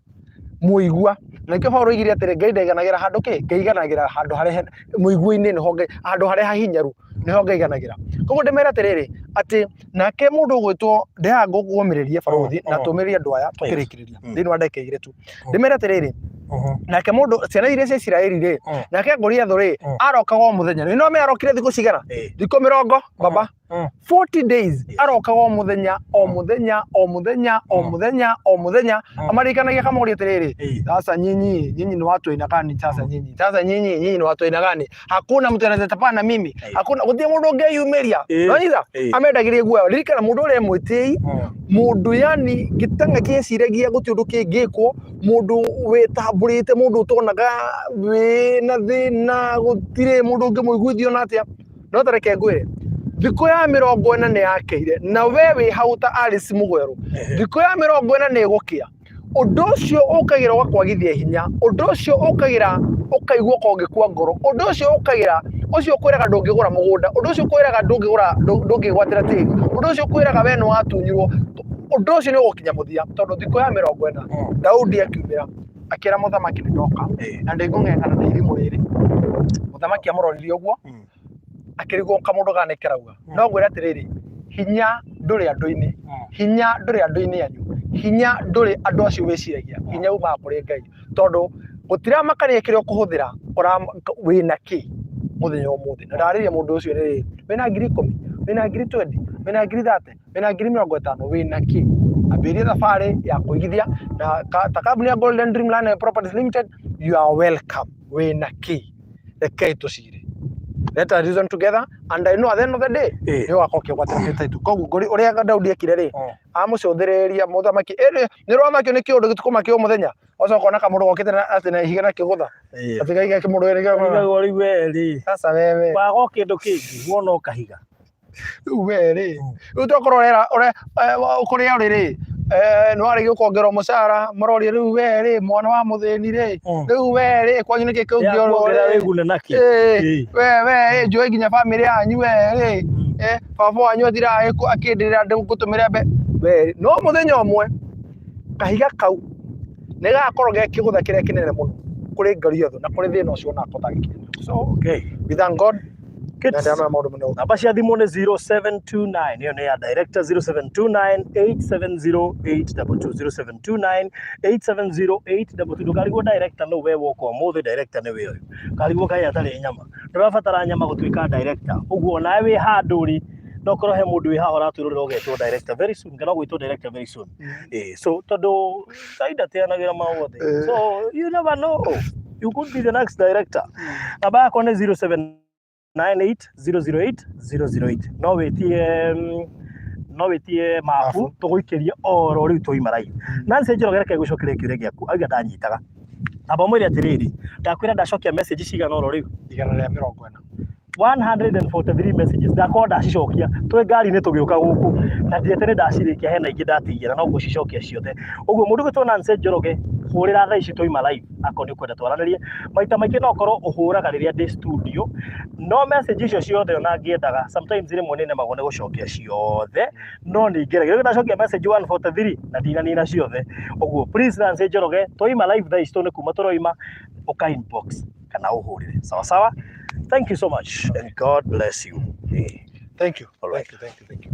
mũigua. Na nĩkĩo Paulo oigire atĩrĩ, Ngai ndaiganagĩra handũ kĩ, Ngai aiganagĩra handũ harĩa mũigua-inĩ, nĩho Ngai, handũ harĩa hahinyaru nĩho Ngai aiganagĩra. Koguo ndĩmere atĩrĩrĩ, atĩ nake mũndũ ũgwĩtwo ndĩhaga ngũmĩrĩrie barũthi na tũmĩrĩrie andũ aya tũkĩrĩkĩrĩria thĩinĩ wa ndagĩka 2 tu. Ndĩmere atĩrĩrĩ, nake mũndũ ciana iria cia Isiraeli rĩ, nake Goliath rĩ, arokaga o mũthenya. Nĩ no me arokire thikũ cigana? Thikũ 40 baba. 40 days arokaga o mũthenya, o mũthenya, o mũthenya, o mũthenya, o mũthenya, amaririkanagia akamoria atĩrĩrĩ, sasa nyinyi, nyinyi ni watu aina gani? Sasa nyinyi, sasa nyinyi, nyinyi ni watu aina gani? Hakuna mtu anaweza tapana na mimi, hakuna, gũtirĩ mũndũ ũngĩyumĩria. Nonyita amendagĩria guoya. Ririkana mũndũ ũrĩa mwĩtĩi, mũndũ yani gĩtang'a kĩeciragia gũtirĩ ũndũ kĩngĩkwo, mũndũ wĩtambũrĩte, mũndũ ũtonaga wĩna thĩna, gũtirĩ mũndũ ũngĩmũiguithia ona atĩa. No ta reke ngwĩre, thikũ ya 40 nĩ yakĩire, na we wĩ hau ta Alice Mũgwerũ, thikũ ya 40 nĩ ĩgũkĩa. Ũndũ ũcio ũkagĩra ũgakwagithia hinya, ũndũ ũcio ũkagĩra ũkaigua ka ũngĩkua ngoro, ũndũ ũcio ũkagĩra ũcio ũkwĩraga ndũngĩgũra mũgũnda, ũndũ ũcio ũkwĩraga ndũngĩgũra, ndũngĩgwatĩra tĩri, ũndũ ũcio ũkwĩraga we nĩ watunyirwo, ũndũ ũcio nĩ ũgũkinya mũthia, tondũ thikũ ya 40 Daudi akiumĩra akĩra mũthamaki, nĩ ndoka na ndĩngũng'eng'ana na irimũ rĩrĩ. Mũthamaki amũroririe ũguo akĩrigwo kamũndũ gaka nĩ karauga. No ngwĩre atĩrĩrĩ, hinya ndũrĩ andũ-inĩ, hinya ndũrĩ andũ-inĩ anyu, hinya ndũrĩ andũ acio wĩciragia, hinya umaga kũrĩ Ngai, tondũ gũtiramakania kĩrĩa ũkũhũthĩra, wĩna kĩ mũthenya ũmũthĩ. Na ndarĩria mũndũ ũcio rĩrĩ, wĩna 10,000, wĩna 20,000, wĩna 30,000, wĩna 50,000, wĩna kĩ? Ambĩrĩria thabarĩ ya kũigithia na ta kambuni ya Golden Dream Land and Properties Limited, you are welcome. Wĩna kĩ? Rekei tũcire. Let us reason together and I know at the end of the day nĩ ũgakorwo ũkĩgwatĩra kĩndũ ta koguo ngori ũrĩa Daudi ekire rĩ, amũcũthĩrĩria mũthamaki ĩrĩ nĩ ũramakio nĩ kĩũndũ gĩtukũ makio mũthenya, ũcoka ona kamũndũ gokĩte na atĩ na ihiga na kĩgũtha atĩ gaiga kĩmũndũ gĩkĩ. Ũrigagwo rĩu we rĩ, Sasa wewe waga o kĩndũ kĩngĩ wona o kahiga. Rĩu we rĩ, rĩu tokorwo ũrera kũrĩa ũrĩ rĩ, nĩ warĩkia gũkongerwo mũcara, maroria rĩu we rĩ, mwana wa mũthĩni rĩ, rĩu we rĩ, kwanyu nĩkĩ kĩngĩorwo Kuongerera rĩ? wĩgune nakĩ? We we njũĩ nginya bamĩrĩ yanyu we rĩ, baba wanyu atiraga akĩndĩrĩra ngũtũmĩre mbe we. No mũthenya ũmwe kahiga kau nĩ gagakorwo ge kĩgũtha kĩrĩa kĩnene mũno kũrĩ Goliath na kũrĩ thĩna ũcio onako ũtangĩkinyĩra. So we thank God. Good. Na ndĩramera maũndũ mũno. Namba cia thimũ nĩ 0729, ĩyo nĩ ya director, 0729 870 822, 0729 870 822. Ndũkarigwo director nũ we woka ũmũthĩ, director nĩ we ũyũ. Karigwo kaĩ atarĩ nyama, ndũrabatara nyama gũtuĩka director. Ũguo onawe wĩ handũ rĩ, no korwo he mũndũ wĩ haha ũratwĩrorera ũgetwo director very soon, kana ũgwĩtwo director very soon. So tondũ Ngai ndateanagĩra maũthĩ, so you never know. You could be the next director. Namba yakwa nĩ 0798 008 008. No wĩtie mabu. Mabu. Tũgũikĩrie oro rĩu twaima live. Nancy Njoroge, reke gũcokeria kĩũria gĩaku. Auga ndanyitaga. Amba mwĩre atĩrĩrĩ, ndakwĩra ndacokia message cigana oro rĩu? 140. 143 messages ndakorwo ndacicokia twĩ ngari-inĩ tũgĩũka gũkũ, na ndiete nĩ ndacirĩkia, hena ingĩ ndatigia na no ngũcicokia ciothe. Ũguo mũndũ gwĩtwo Nancy Njoroge, hũrĩra thaa ici twaima live akorwo nĩ ũkwenda twaranĩrie. Maita maingĩ no ũkorwo ũhũraga rĩrĩa ndĩ studio, no message icio ciothe ona ngĩendaga, sometimes rĩmwe nĩ nemagwo nĩ gũcokia ciothe, no nĩ ngeragia. Rĩu ndacokia message 143 na ndinanina ciothe. Ũguo please, Nancy Njoroge, twaima live thaa ici, tũ nĩ kuma tũroima, ũka inbox kana ũhũrĩre. Sawa sawa, thank you so much and God bless you. Thank you. All right. Thank you, thank you, thank you.